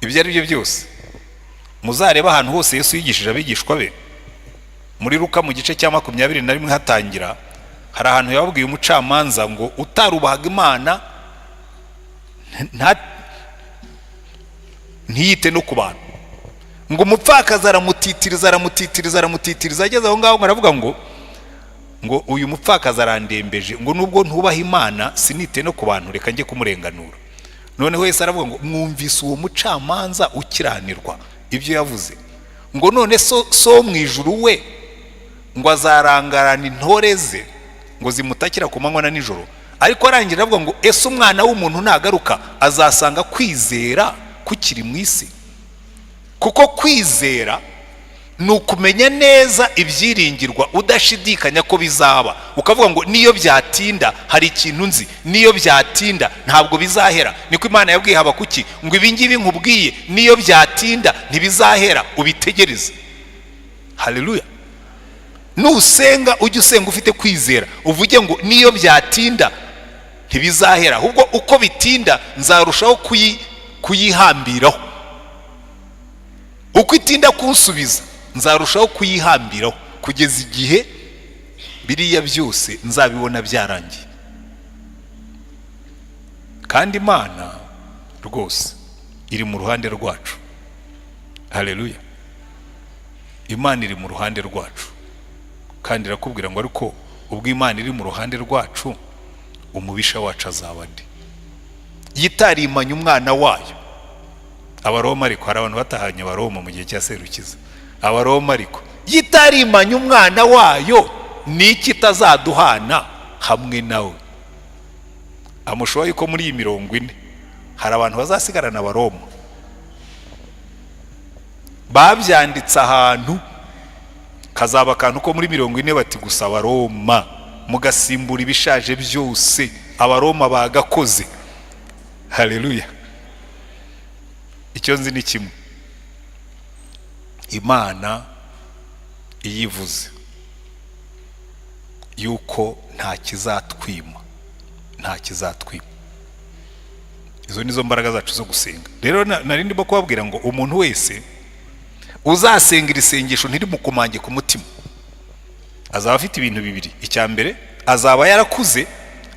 Ibyo ari byo byose, muzarebe ahantu hose Yesu yigishije abigishwa be. Muri Luka mu gice cya 21 hatangira, hari ahantu yababwiye umucamanza ngo utarubahaga Imana, ntiyite no ku bantu, ngo umupfakazi aramutitiriza, aramutitiriza, aramutitiriza. Ageze aho ngaho ngo aravuga ngo uyu mupfakazi arandembeje, ngo nubwo ntubaha Imana, sinite no ku bantu, reka njye kumurenganura. Noneho Yesu aravuga ngo: "Mwumvise uwo mucamanza ukiranirwa ibyo yavuze, ngo none so mu ijuru we ngo azarangarana intore ze ngo zimutakira ku manywa na nijoro?" Ariko arangira aravuga ngo: "Ese umwana w'umuntu nagaruka azasanga kwizera kukiri mu isi?" Kuko kwizera ni ukumenya neza ibyiringirwa, udashidikanya ko bizaba, ukavuga ngo: "Niyo byatinda, hari ikintu nzi, niyo byatinda ntabwo bizahera." Niko Imana yabwiye Habakuki ngo: "Ibi ngibi nkubwiye, niyo byatinda ntibizahera, ubitegereze." Haleluya! Nusenga, ujye usenga ufite kwizera, uvuge ngo: "Niyo byatinda ntibizahera, ahubwo uko bitinda nzarushaho kuyihambiraho, uko itinda kunsubiza nzarushaho kuyihambiraho, kugeza igihe biriya byose nzabibona byarangiye." Kandi Imana rwose iri mu ruhande rwacu. Haleluya! Imana iri mu ruhande rwacu, kandi irakubwira ngo: "Ariko ubwo Imana iri mu ruhande rwacu, umubisha wacu azaba andi yitarimanye umwana wayo?" Abaroma, ariko hari abantu batahanye Abaroma mu gihe cya Serukiza. Abaroma, ariko yitarimanye umwana wayo, ni iki itazaduhana hamwe nawe? Amushoboye yuko muri iyi 40 hari abantu bazasigarana Abaroma babyanditse ahantu, kazaba akantu ko muri 40, bati: "Gusa Abaroma mugasimbura ibishaje byose, Abaroma bagakoze." Haleluya! Icyo nzi ni kimwe: Imana iyo ivuze yuko nta kizatwima, nta kizatwima. Izo nizo mbaraga zacu zo gusenga. Rero nari ndimo kubabwira ngo umuntu wese uzasenga iri sengesho ntirimukomange ku mutima azaba afite ibintu bibiri. Icya mbere, azaba yarakuze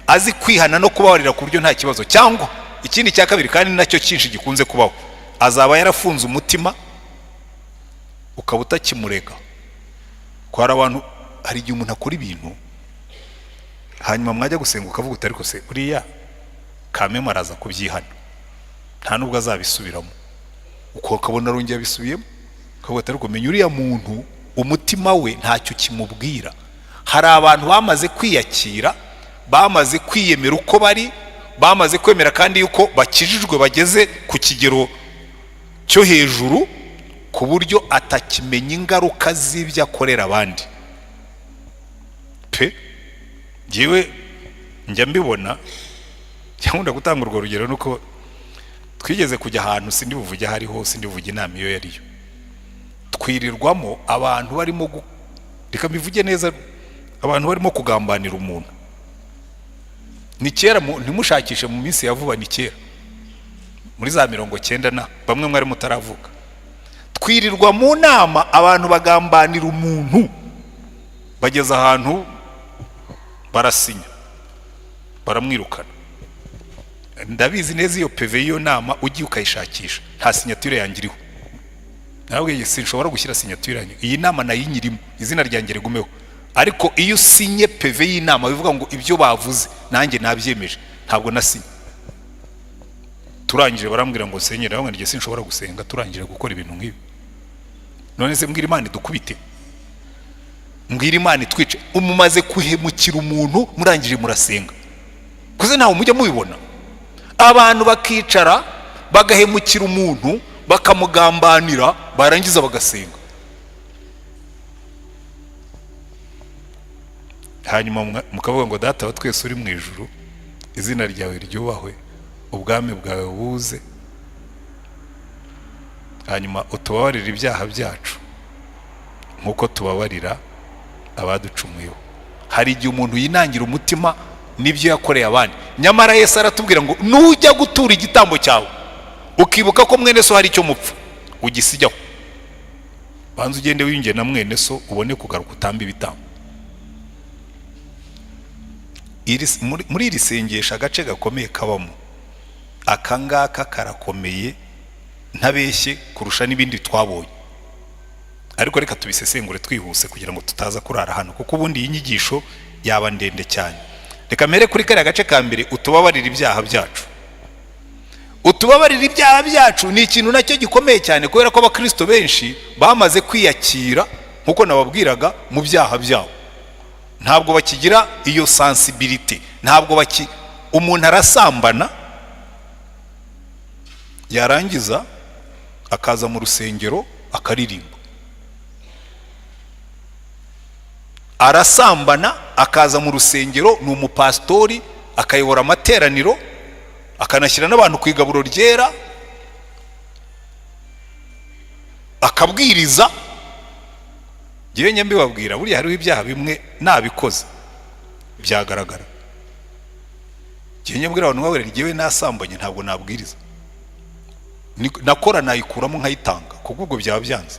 azi kwihana no kubabarira ku buryo nta kibazo. Cyangwa ikindi cya kabiri, kandi nacyo cyinshi gikunze kubaho, azaba yarafunze umutima ukaba utakimurega. Ko hari abantu, hari igihe umuntu akora ibintu, hanyuma mwajya gusenga ukavuga uti: "Ariko se uriya kameme araza kubyihana, nta nubwo azabisubiramo." Uko ukabona arongera abisubiyemo, ukavuga ati: "Ariko menya uriya muntu umutima we ntacyo kimubwira." Hari abantu bamaze kwiyakira, bamaze kwiyemera uko bari, bamaze kwemera kandi yuko bakijijwe, bageze ku kigero cyo hejuru ku buryo atakimenya ingaruka z'ibyo akorera abandi pe. Ngewe njya mbibona, cyangwa gutanga urwo rugero, nuko twigeze kujya ahantu, sindi buvuge aho ariho, sindi buvuge inama iyo yariyo, twirirwamo abantu barimo, reka mbivuge neza, abantu barimo kugambanira umuntu. Ni kera, ntimushakishe mu minsi ya vuba, ni kera muri za 90 na bamwe mwari mutaravuka. Twirirwa mu nama, abantu bagambanira umuntu, bageze ahantu barasinya, baramwirukana. Ndabizi neza, iyo PV y'iyo nama ugiye ukayishakisha nta signature yanjye iriho. Nawe sinshobora gushyira signature yanjye. Iyi nama nayinyirimo, izina ryanjye rigumeho, ariko iyo usinye PV y'inama bivuga ngo ibyo bavuze nanjye nabyemeje. Ntabwo nasinye. Turangije barambwira ngo nsenyere, ndababwira ngo sinshobora gusenga turangije gukora ibintu nk'ibi. None se mbwira Imana idukubite, mbwira Imana itwice? Umumaze kuhemukira umuntu, murangije murasenga. Kuze ntawe mujya mubibona, abantu bakicara bagahemukira umuntu, bakamugambanira, barangiza bagasenga. Hanyuma mukavuga ngo: "Data wa twese uri mu ijuru, izina ryawe ryubahwe, ubwami bwawe buze, hanyuma utubabarire ibyaha byacu nk'uko tubabarira abaducumuyeho." Hari igihe umuntu yinangira umutima n'ibyo yakoreye abandi, nyamara Yesu aratubwira ngo nujya gutura igitambo cyawe ukibuka ko mwene so hari icyo mupfa, ugisijyaho, banza ugende wiyunge na mwene so, ubone kugaruka utamba ibitambo. Muri iri sengesho agace gakomeye kabamo, aka ngaka karakomeye ntabeshye kurusha n'ibindi twabonye. Ariko reka tubisesengure twihuse kugira ngo tutaza kurara hano, kuko ubundi iyi nyigisho yaba ndende cyane. Reka mbere kuri kariya gace ka mbere, utubabarire ibyaha byacu. Utubabarire ibyaha byacu ni ikintu nacyo gikomeye cyane, kubera ko abakristo benshi bamaze kwiyakira, nk'uko nababwiraga, mu byaha byabo. Ntabwo bakigira iyo sensibilité, ntabwo baki. Umuntu arasambana, yarangiza akaza mu rusengero akaririmba. Arasambana akaza mu rusengero, ni umupasitori, akayobora amateraniro, akanashyira n'abantu ku igaburo ryera, akabwiriza. Ngewe njya mbibabwira, buriya hariho ibyaha bimwe nabikoze byagaragara. Ngewe njya mbwira abantu nkababwira, ngewe nasambanye ntabwo nabwiriza. Nakora nayikuramo nkayitanga, kuko ubwo byaba byanze.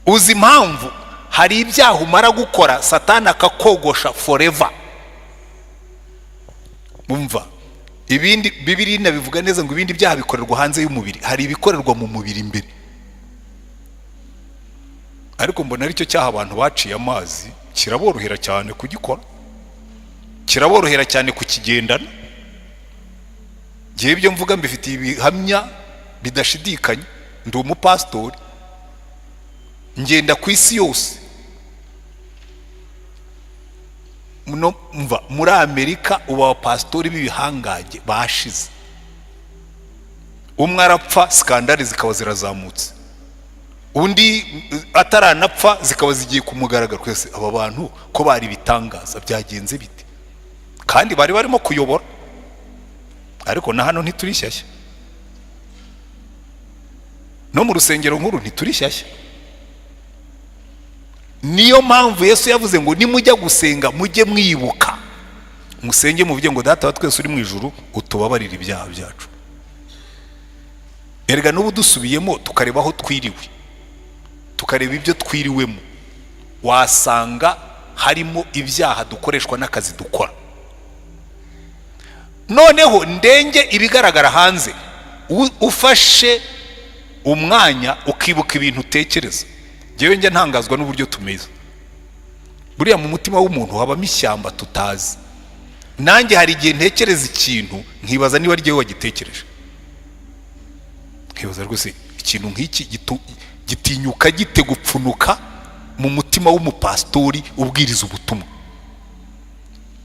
Uzi impamvu? Hari ibyaha umara gukora, Satani akakogosha forever. Mumva ibindi, Bibiri nabivuga neza ngo ibindi byaha bikorerwa hanze y'umubiri, hari ibikorerwa mu mubiri imbere. Ariko mbona aricyo cyaha abantu baciye amazi, kiraborohera cyane kugikora, kiraborohera cyane kukigendana. Ngewe ibyo mvuga mbifitiye ibihamya bidashidikanya. Ndi umupasitori, ngenda ku isi yose. Mva muri Amerika ubu abapasitori b'ibihangange bashize, umwe arapfa scandale zikaba zirazamutse, undi ataranapfa zikaba zigiye ku mugaragaro. Twese aba bantu ko bari ibitangaza, byagenze bite? Kandi bari barimo kuyobora. Ariko na hano ntituri shyashya. No mu rusengero nkuru ntituri shyashya. Niyo mpamvu Yesu yavuze ngo nimujya gusenga mujye mwibuka, musenge muvuge ngo: "Data wa twese uri mu ijuru, utubabarire ibyaha byacu." Erega n'ubu dusubiyemo tukareba aho twiriwe, tukareba ibyo twiriwemo, wasanga harimo ibyaha dukoreshwa n'akazi dukora. Noneho ndenge ibigaragara hanze, ufashe umwanya ukibuka ibintu utekereza. Ngewe njya ntangazwa n'uburyo tumeze. Buriya mu mutima w'umuntu habamo ishyamba tutazi. Nanjye hari igihe ntekereza ikintu nkibaza niba ari wagitekereje, nkibaza rwose ikintu nk'iki gitinyuka gite gupfunuka mu mutima w'umupasitori ubwiriza ubutumwa?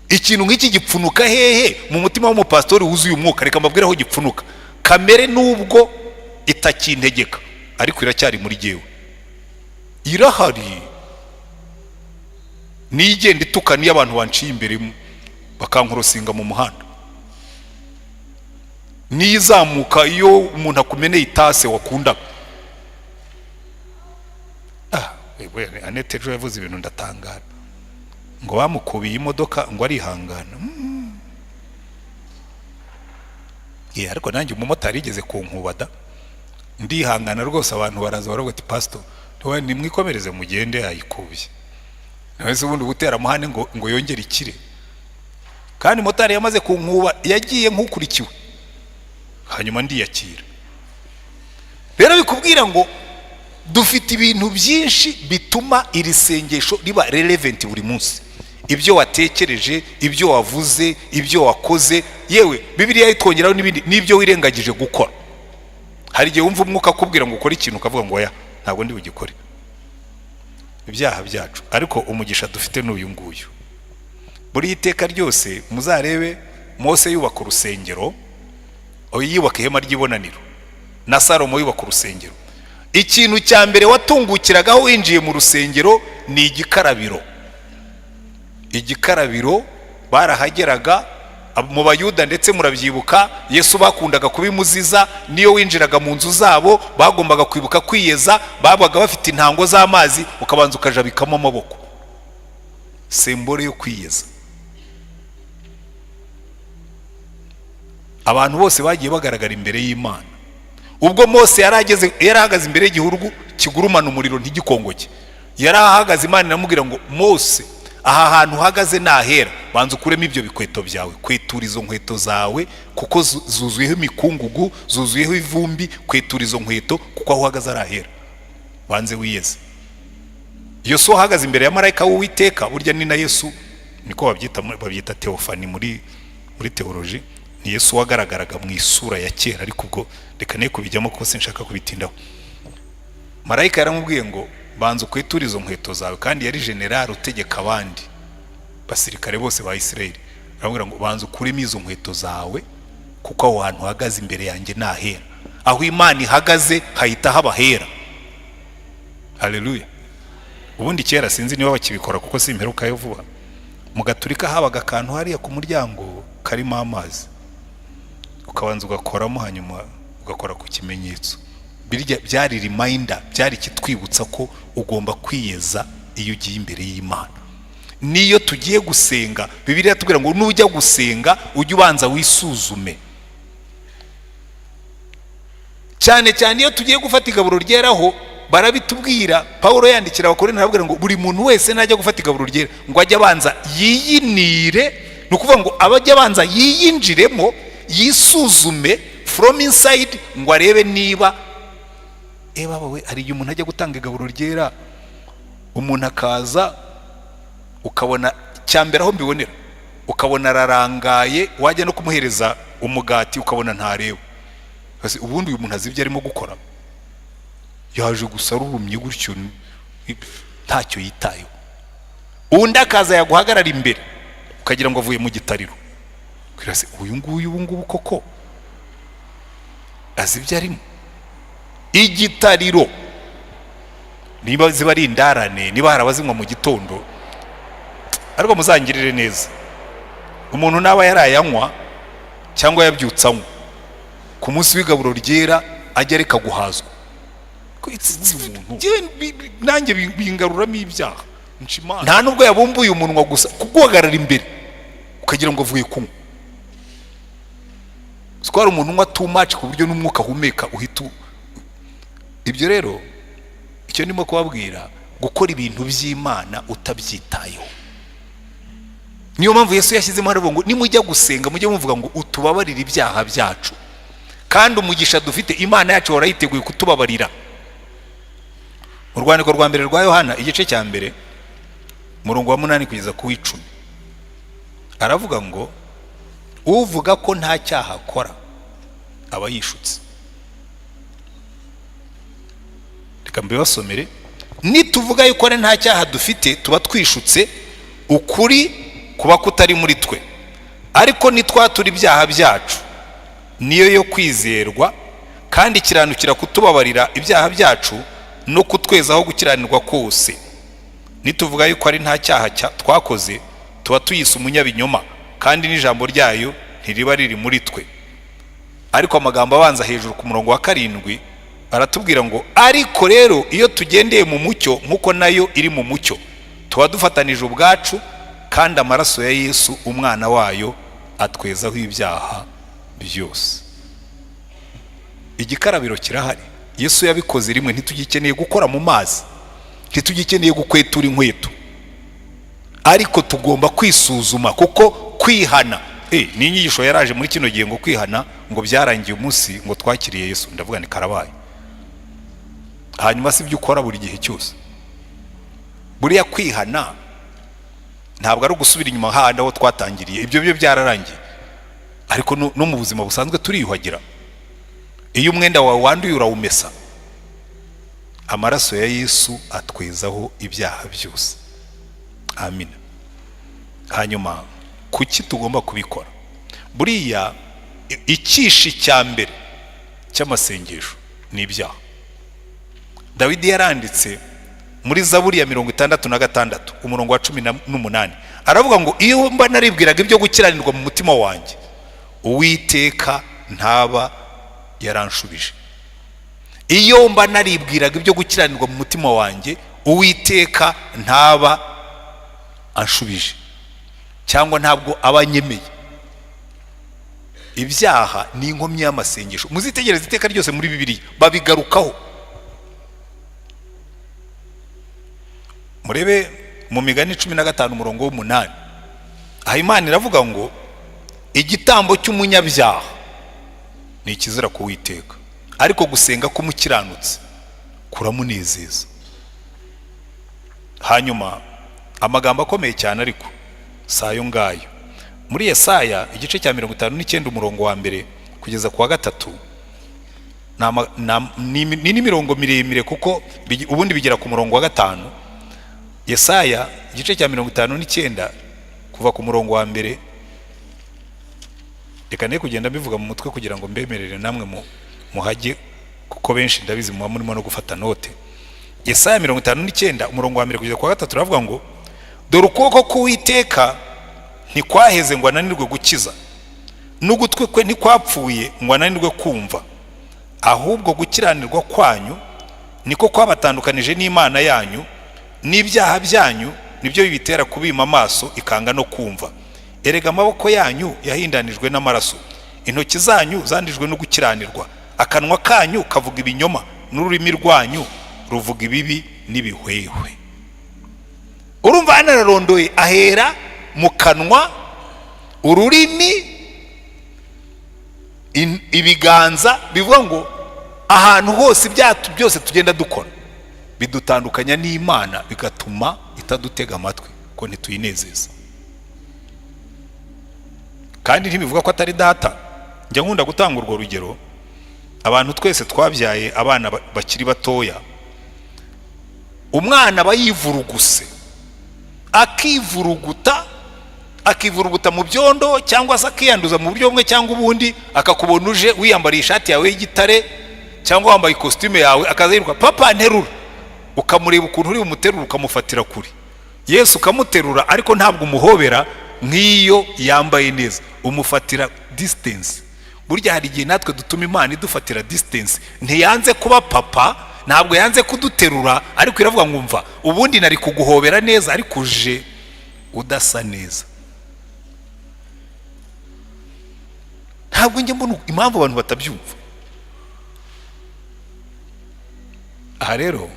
Ikintu nk'iki gipfunuka hehe mu mutima w'umupasitori wuzuye umwuka? Reka mbabwire aho gipfunuka. Kamere nubwo itakintegeka, ariko iracyari muri jyewe, irahari, niyo igenda itukana iyo abantu banciye imbere bakankorosinga mu muhanda, niyo izamuka iyo umuntu akumeneye itase wakundaga. Ah, Anete ejo yavuze ibintu ndatangara, ngo bamukubiye imodoka ngo arihangana. Ariko nanjye umumotari yigeze kunkubada, ndihangana rwose. Abantu baraza baravuga ati: "Pasito, nimwikomereze mugende, yayikubye." Nawe se ubundi gutera amahane ngo yongere ikire? Kandi motari yamaze kunkuba yagiye nk'ukurikiwe, hanyuma ndiyakira. Rero bikubwira ngo dufite ibintu byinshi bituma iri sengesho riba relevant buri munsi: ibyo watekereje, ibyo wavuze, ibyo wakoze. Yewe, Bibiliya itwongeraho n'ibindi, n'ibyo wirengagije gukora. Hari igihe wumva umwuka akubwira ngo ukore ikintu, ukavuga ngo: "Oya, ntabwo ndi bugikore." Ibyaha byacu. Ariko umugisha dufite ni uyu nguyu: buri iteka ryose muzarebe Mose yubaka urusengero, yubaka ihema ry'ibonaniro, na Salomo yubaka urusengero, ikintu cya mbere watungukiragaho winjiye mu rusengero ni igikarabiro. Igikarabiro barahageraga mu Bayuda, ndetse murabyibuka Yesu bakundaga kubimuziza. Niyo winjiraga mu nzu zabo bagombaga kwibuka kwiyeza. Babaga bafite intango z'amazi, ukabanza ukajabikamo amaboko, symbole yo kwiyeza. Abantu bose bagiye bagaragara imbere y'Imana. Ubwo Mose yari ageze, yari ahagaze imbere y'igihuru kigurumana umuriro ntigikongoke, yari ahagaze, Imana iramubwira ngo: "Mose, aha hantu uhagaze nahera, banza ukuremo ibyo bikweto byawe, kwetura izo nkweto zawe kuko zuzuyeho imikungugu, zuzuyeho ivumbi. Kwetura izo nkweto kuko aho uhagaze ari ahera, banze wiyeze." Yosuwa ahagaze imbere ya marayika w'Uwiteka, burya ni na Yesu, niko babyita, babyita théophanie muri théologie, ni Yesu wagaragaraga mu isura ya kera. Ariko ubwo reka ne kubijyamo kuko sinshaka kubitindaho. Marayika yaramubwiye ngo: "Banza ukweture izo nkweto zawe." Kandi yari generali utegeka abandi basirikare bose ba Isirayeli. Aramubwira ngo: "Banza ukuremo izo nkweto zawe kuko aho hantu uhagaze imbere yanjye nahera." Aho Imana ihagaze hahita haba hera. Haleluya! Ubundi kera, sinzi niba bakibikora kuko simperukayo vuba, mu Gaturika habaga akantu hariya ku muryango karimo amazi, ukabanza ugakoramo, hanyuma ugakora ku kimenyetso. Birya byari reminder, byari ikitwibutsa ko ugomba kwiyeza iyo ugiye imbere y'Imana. Niyo tugiye gusenga, Bibiliya tubwira ngo nujya gusenga ujye ubanza wisuzume. Cyane cyane iyo tugiye gufata igaburo ryeraho barabitubwira. Pawulo yandikira Abakorinto arababwira ngo buri muntu wese najya gufata igaburo ryera ngo ajye abanza yiyinire. Ni ukuvuga ngo abajya abanza yiyinjiremo, yisuzume from inside, ngo arebe niba eba we. Hari igihe umuntu ajya gutanga igaburo ryera, umuntu akaza ukabona, cyambere aho mbibonera, ukabona ararangaye, wajya no kumuhereza umugati ukabona ntareba. Ubundi uyu muntu azi ibyo arimo gukora? Yaje gusa arurumye gutyo, ntacyo yitayeho. Undi akaza yaguhagarara imbere ukagira ngo avuye mu gitariro. Uyu nguyu ubu ngubu koko azi ibyo arimo? Igitariro, niba ziba ari indarane, niba hari abazinywa mu gitondo, ariko muzangirire neza, umuntu naba yarayanywa cyangwa yabyutse anywa, ku munsi w'igaburo ryera ajya areka guhazwa. Nanjye bingaruramo ibyaha. Nta nubwo yabumbuye umunwa gusa kuguhagarara imbere ukagira ngo avuye kunywa. Twari umuntu unywa too much ku buryo n'umwuka ahumeka uhita. Ibyo rero, icyo ndimo kubabwira, gukora ibintu by'Imana utabyitayeho. Niyo mpamvu Yesu yashyizemo hariya ngo nimujya gusenga mujye muvuga ngo "Utubabarire ibyaha byacu." Kandi umugisha dufite, Imana yacu yiteguye kutubabarira. Mu rwandiko rwa mbere rwa Yohana, igice cya 1, umurongo wa 8 kugeza ku w'10, aravuga ngo uvuga ko nta cyaha akora aba yishutse. Reka mbibasomere. Nituvuga yuko ari nta cyaha dufite, tuba twishutse, ukuri kuba kutari muri twe. Ariko nitwatura ibyaha byacu, niyo yo kwizerwa kandi ikiranukira kutubabarira ibyaha byacu no kutwezaho gukiranirwa kose. Nituvuga yuko ari nta cyaha twakoze, tuba tuyise umunyabinyoma, kandi n'ijambo ryayo ntiriba riri muri twe. Ariko amagambo abanza hejuru ku murongo wa 7 aratubwira ngo ariko rero iyo tugendeye mu mucyo nk'uko nayo iri mu mucyo, tuba dufatanije ubwacu, kandi amaraso ya Yesu umwana wayo atwezaho ibyaha byose. Igikarabiro kirahari. Yesu yabikoze rimwe, ntitugikeneye gukora mu mazi, ntitugikeneye gukwetura inkweto, ariko tugomba kwisuzuma, kuko kwihana ni inyigisho yaraje muri kino gihe ngo kwihana ngo byarangiye umunsi ngo twakiriye Yesu. Ndavuga ni karabaye. Hanyuma si ibyo ukora buri gihe cyose. Buriya kwihana ntabwo ari ugusubira inyuma hahandi aho twatangiriye, ibyo byo byararangiye. Ariko no mu buzima busanzwe turiyuhagira. Iyo umwenda wawe wanduye urawumesa. Amaraso ya Yesu atwezaho ibyaha byose. Amina. Hanyuma kuki tugomba kubikora? Buriya ikishi cya mbere cy'amasengesho ni ibyaha. Dawidi yaranditse muri Zaburi ya 66, umurongo wa 18, aravuga ngo iyo mba naribwiraga ibyo gukiranirwa mu mutima wanjye, Uwiteka ntaba yaranshubije. Iyo mba naribwiraga ibyo gukiranirwa mu mutima wanjye, Uwiteka ntaba anshubije, cyangwa ntabwo aba anyemeye. Ibyaha ni inkomyi y'amasengesho. Muzitegereze iteka ryose muri Bibiliya babigarukaho. Murebe mu Migani 15, umurongo w'8, aha Imana iravuga ngo igitambo cy'umunyabyaha ni ikizira kuwiteka, ariko gusenga k'umukiranutsi kuramunezeza. Hanyuma amagambo akomeye cyane, ariko si ayo ngayo, muri Yesaya igice cya 59, umurongo wa 1 kugeza ku wa 3, ni n'imirongo miremire kuko ubundi bigera ku murongo wa 5. Yesaya igice cya 59, kuva ku murongo wa 1. Reka ne kugenda mbivuga mu mutwe kugira ngo mbemerere namwe muhajye, kuko benshi ndabizi muba murimo no gufata note. Yesaya 59, umurongo wa 1 kugeza ku wa 3, uravuga ngo dore ukuboko k'Uwiteka ntikwaheze ngo ananirwe gukiza, n'ugutwi kwe ntikwapfuye ngo ananirwe kumva. Ahubwo gukiranirwa kwanyu niko kwabatandukanije n'Imana yanyu, n'ibyaha byanyu nibyo bibitera kubima amaso ikanga no kumva. Erega amaboko yanyu yahindanijwe n'amaraso, intoki zanyu zandijwe no gukiranirwa. Akanwa kanyu kavuga ibinyoma, n'ururimi rwanyu ruvuga ibibi n'ibihwehwe. Urumva hano ararondoye, ahera mu kanwa, ururimi, ibiganza, bivuga ngo ahantu hose ibyaha byose tugenda dukora bidutandukanya n'Imana, bigatuma itadutega amatwi ko ntituyinezeza. Kandi ntibivuga ko atari data. Njya nkunda gutanga urwo rugero. Abantu twese twabyaye abana bakiri batoya, umwana aba yivuruguse, akivuruguta, akivuruguta mu byondo, cyangwa se akiyanduza mu buryo bumwe cyangwa ubundi, akakubona uje wiyambariye ishati yawe y'igitare cyangwa wambaye ikositimu yawe, akaza yiruka: "Papa, nterura!" Ukamureba ukuntu uri bumuterura, ukamufatira kure. Yesu ukamuterura, ariko ntabwo umuhobera nk'iyo yambaye neza, umufatira distance. Burya hari igihe natwe dutuma Imana idufatira distance. Ntiyanze kuba papa. Ntabwo yanze kuduterura, ariko iravuga ngo: "Mva, ubundi nari kuguhobera neza, ariko uje udasa neza." Ntabwo njya mbona impamvu abantu batabyumva. Aha rero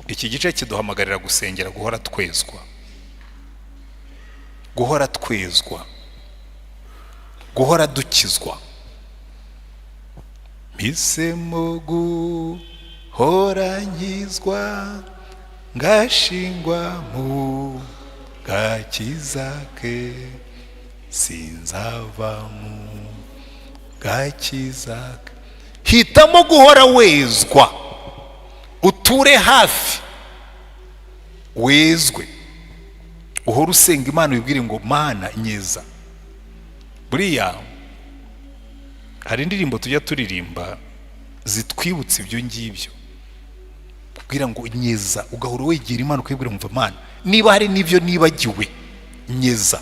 iki gice kiduhamagarira gusengera guhora twezwa, guhora twezwa, guhora dukizwa. Mpisemo guhora nkizwa, ngashingwa mu gakiza ke, sinzava mu gakiza ke. Hitamo guhora wezwa, uture hafi wezwe, uhora usenga Imana, wibwire ngo: "Mana, nyeza." Buriya hari indirimbo tujya turirimba zitwibutsa ibyo ngibyo, kubwira ngo: "Nyeza." Ugahora wegera Imana ukayibwira ngo: "Mana, niba hari n'ibyo nibagiwe, nyeza,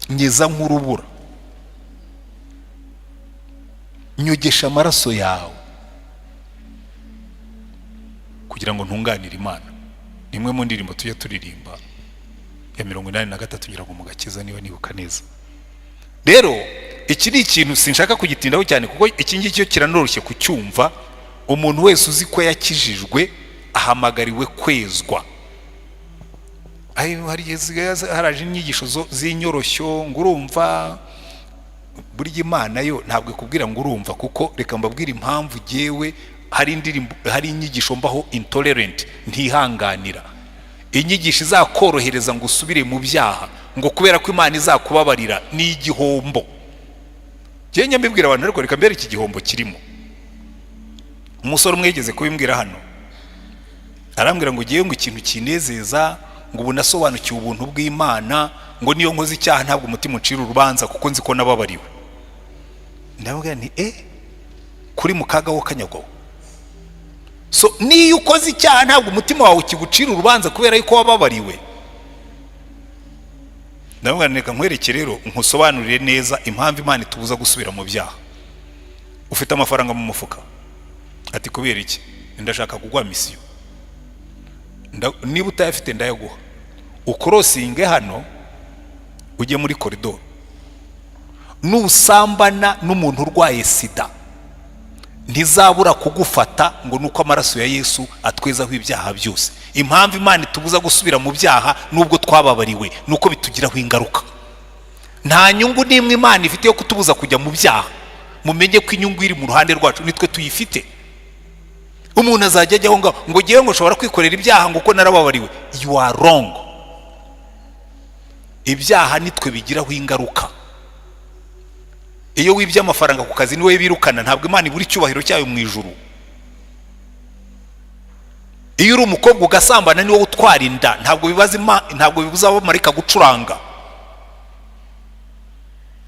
nyeza nk'urubura, nyogesha amaraso yawe kugira ngo ntunganire Imana." Ni imwe mu ndirimbo tujya turirimba ya 83, ngira ngo mu gakiza, niba nibuka neza. Rero iki ni ikintu sinshaka kugitindaho cyane, kuko iki ngiki cyo kiranoroshye kucyumva. Umuntu wese uzi ko yakijijwe ahamagariwe kwezwa. Hari igihe zisigaye haraje inyigisho z'inyoroshyo ngo urumva. Burya Imana yo ntabwo ikubwira ngo urumva, kuko reka mbabwire impamvu jyewe hari indirimbo, hari inyigisho mbaho intolerant, ntihanganira inyigisho izakorohereza ngo usubire mu byaha, ngo kubera ko Imana izakubabarira. Ni igihombo. Njyewe njya mbibwira abantu, ariko reka mbere iki gihombo kirimo. Umusore umwe yigeze kubimbwira hano, arambwira ngo ugiye ngo ikintu kinezeza, ngo ubu nasobanukiwe ubuntu bw'Imana, ngo niyo nkoze icyaha ntabwo umutima uncira urubanza kuko nzi ko nababariwe. Ndababwira nti: "Kuri mu kaga wo kanyagwaho." So niyo ukoze icyaha ntabwo umutima wawe ukigucira urubanza kubera yuko wababariwe. Ndababwira nti: "Reka nkwereke rero, nkusobanurire neza impamvu Imana itubuza gusubira mu byaha. Ufite amafaranga mu mufuka?" Ati: "Kubera iki?" "Ndashaka kuguha mission. Niba utayafite ndayaguha, ucrossinge hano ujye muri koridoro. Nusambana n'umuntu urwaye sida ntizabura kugufata, ngo nuko amaraso ya Yesu atwezaho ibyaha byose. Impamvu Imana itubuza gusubira mu byaha nubwo twababariwe nuko bitugiraho ingaruka. Nta nyungu n'imwe Imana ifite yo kutubuza kujya mu byaha. Mumenye ko inyungu iri mu ruhande rwacu, nitwe tuyifite. Umuntu azajya ajyaho ngo ngewe ngo ushobora kwikorera ibyaha ngo uko narababariwe. You are wrong. Ibyaha nitwe bigiraho ingaruka. Iyo wibye amafaranga ku kazi niwe birukana, ntabwo Imana ibura icyubahiro cyayo mu ijuru. Iyo uri umukobwa ugasambana niwowe utwara inda, ntabwo bibaza, ntabwo bibuza abamarayika gucuranga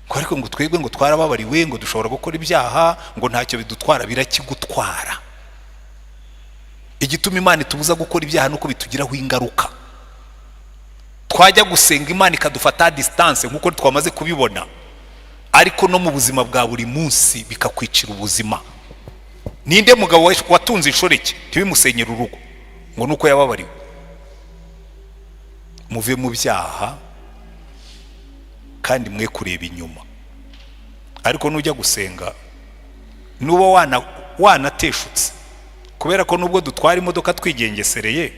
ngo ariko ngo twebwe ngo twarababariwe, ngo dushobora gukora ibyaha, ngo ntacyo bidutwara. Birakigutwara. Igituma Imana itubuza gukora ibyaha nuko bitugiraho ingaruka. Twajya gusenga Imana ikadufata distance nk'uko twamaze kubibona, ariko no mu buzima bwa buri munsi bikakwicira ubuzima. Ninde mugabo watunze inshoreke ntibimusenyere urugo ngo nuko yababariwe? Muve mu byaha kandi mwe kureba inyuma. Ariko nujya gusenga, nuba wanateshutse, kubera ko nubwo dutwara imodoka twigengesereye,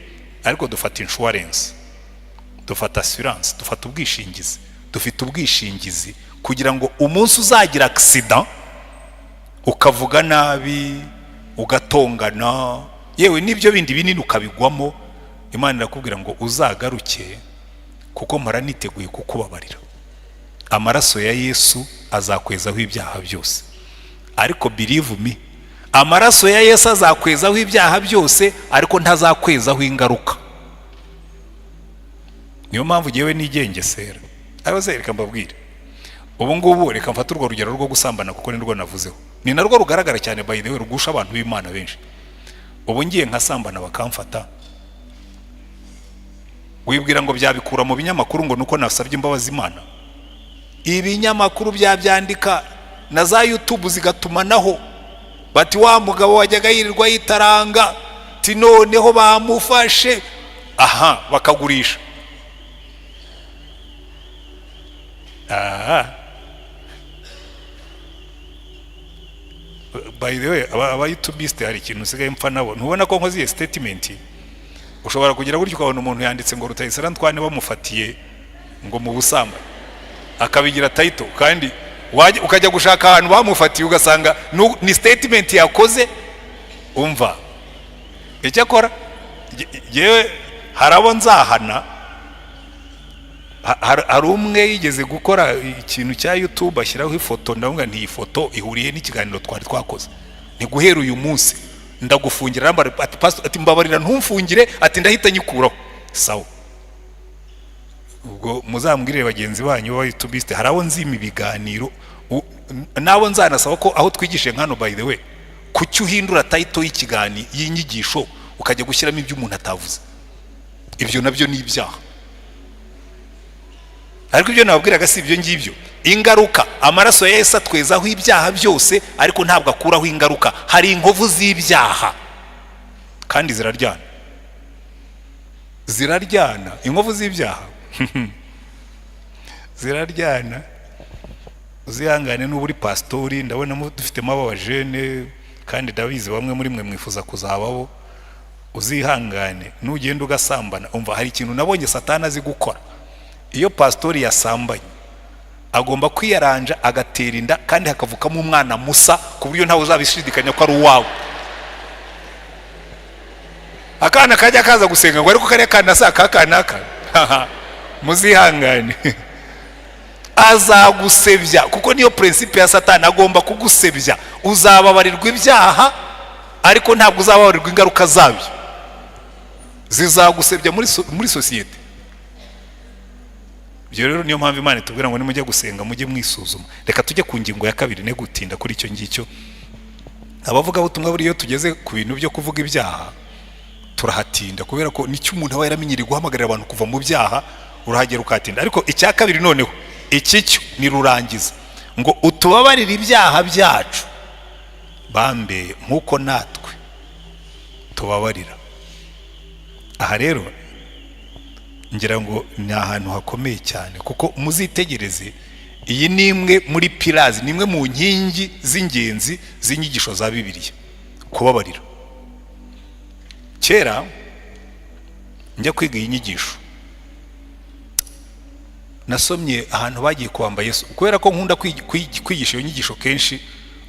ariko dufata insurance, dufata assurance, dufata ubwishingizi. Dufite ubwishingizi kugira ngo umunsi uzagira accident, ukavuga nabi, ugatongana, yewe n'ibyo bindi binini ukabigwamo, Imana irakubwira ngo uzagaruke kuko mpora niteguye kukubabarira. Amaraso ya Yesu azakwezaho ibyaha byose. Ariko believe me, amaraso ya Yesu azakwezaho ibyaha byose, ariko ntazakwezaho ingaruka. Niyo mpamvu ngewe nigengesera. Ariko se reka mbabwire, ubu ngubu reka mfate urwo rugero rwo gusambana kuko nirwo navuzeho, ni narwo rugaragara cyane, by the way, rugusha abantu b'Imana benshi. Ubu ngiye nkasambana bakamfata, wibwira ngo byabikura mu binyamakuru ngo nuko nasabye imbabazi Imana? Ibinyamakuru byabyandika na za YouTube zigatumanaho. Bati wa mugabo wajyaga yirirwa yitaranga, ti noneho bamufashe. Aha bakagurisha. Aha, by the way, aba youtubiste hari ikintu usigaye mpfa nabo. Ntubona ko nkoze iyo statement? Ushobora kugira gutyo ukabona umuntu yanditse ngo Rutayisire Antoine bamufatiye ngo mu busambanyi, akabigira title, kandi ukajya gushaka ahantu bamufatiye ugasanga ni statement yakoze. Umva icyakora yewe hari abo nzahana. Hari umwe yigeze gukora ikintu cya YouTube ashyiraho ifoto, ndavuga nti iyi foto ihuriye n'ikiganiro twari twakoze, ni guhera uyu munsi ndagufungira. Arambara ati pastor, ati mbabarira ntumfungire, ati ndahita nyikuraho. Sawa, ubwo muzambwirire bagenzi banyu ba youtubiste, hari abo nzima ibiganiro n'abo nzanasaba ko aho twigishe nkano. By the way, kuki uhindura title y'ikiganiro y'inyigisho ukajya gushyiramo ibyo umuntu atavuze? Ibyo nabyo ni ibyaha. Ariko ibyo nababwiraga si ibyo ngibyo. Ingaruka, amaraso ya Yesu atwezaho ibyaha byose, ariko ntabwo akuraho ingaruka. Hari inkovu z'ibyaha kandi ziraryana, ziraryana. Inkovu z'ibyaha ziraryana. Uzihangane nuba uri pasitori, ndabona dufitemo aba bajene, kandi ndabizi bamwe muri mwe mwifuza kuzababo. Uzihangane nugenda ugasambana. Umva, hari ikintu nabonye Satani azi gukora. Iyo pasitori yasambanye agomba kwiyaranja agatera inda, kandi hakavukamo umwana musa ku buryo ntawe uzabishidikanya ko ari uwawe. Akana kajya kaza gusenga ngo ariko kariya kana si aka kanaka. Muzihangane, azagusebya, kuko niyo principe ya Satani, agomba kugusebya. Uzababarirwa ibyaha, ariko ntabwo uzababarirwa ingaruka zabyo, zizagusebya muri sosiyete. Ibyo rero niyo mpamvu Imana itubwira ngo nimujye gusenga mujye mwisuzuma. Reka tujye ku ngingo ya kabiri, ne gutinda kuri icyo ngicyo. Abavugabutumwa buriya iyo tugeze ku bintu byo kuvuga ibyaha turahatinda, kubera ko nicyo umuntu aba yaramenyereye, guhamagarira abantu kuva mu byaha, urahagera ukahatinda. Ariko icya kabiri noneho, iki cyo ni rurangiza, ngo utubabarire ibyaha byacu bambe nk'uko natwe tubabarira. Aha rero ngira ngo ni ahantu hakomeye cyane, kuko muzitegereze, iyi ni imwe muri pillars, ni imwe mu nkingi z'ingenzi z'inyigisho za Bibiliya, kubabarira. Kera njya kwiga iyi nyigisho, nasomye ahantu bagiye kubamba Yesu. Kubera ko nkunda kwigisha iyo nyigisho kenshi,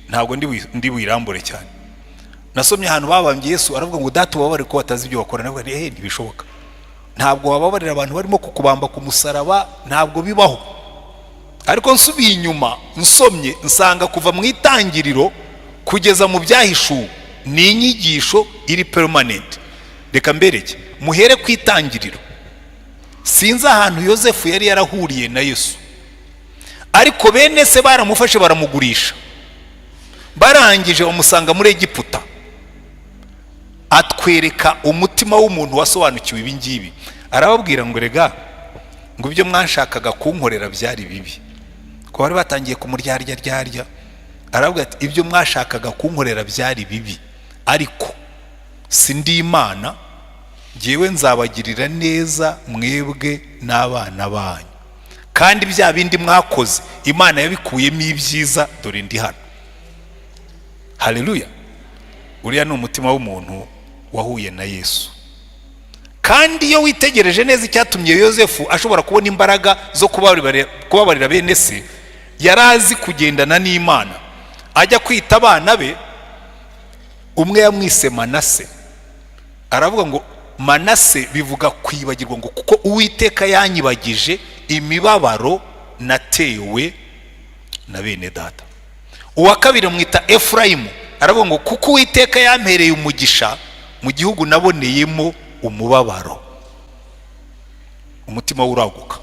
ntabwo ndi buyirambure cyane. Nasomye ahantu babambye Yesu, aravuga ngo data ubabare ko batazi ibyo bakora. Navuga nti ntibishoboka, ntabwo wababarira abantu barimo kukubamba ku musaraba, ntabwo bibaho. Ariko nsubiye inyuma nsomye, nsanga kuva mu itangiriro kugeza mu Byahishuwe ni inyigisho iri permanent. Reka mbereke, muhere ku itangiriro. Sinzi ahantu Yosefu yari yarahuriye na Yesu, ariko bene se baramufashe baramugurisha, barangije bamusanga muri Egiputa. Atwereka umutima w'umuntu wasobanukiwe ibi ngibi. Arababwira ngo rega, ngo ibyo mwashakaga kunkorera byari bibi, ko bari batangiye kumuryarya ryarya. Aravuga ati ibyo mwashakaga kunkorera byari bibi, ariko si ndi Imana, ngewe nzabagirira neza mwebwe n'abana banyu, kandi bya bindi mwakoze Imana yabikuyemo ibyiza, dore ndi hano. Haleluya! Uriya ni umutima w'umuntu wahuye na Yesu. Kandi iyo witegereje neza icyatumye Yosefu ashobora kubona imbaraga zo kubabarira bene se, yari azi kugendana n'Imana. Ajya kwita abana be, umwe yamwise Manase, aravuga ngo Manase bivuga kwibagirwa, ngo kuko Uwiteka yanyibagije imibabaro natewe na bene data. Uwa kabiri amwita Efurayimu, aravuga ngo kuko Uwiteka yampereye umugisha mu gihugu naboneyemo umubabaro. Umutima we uraguka,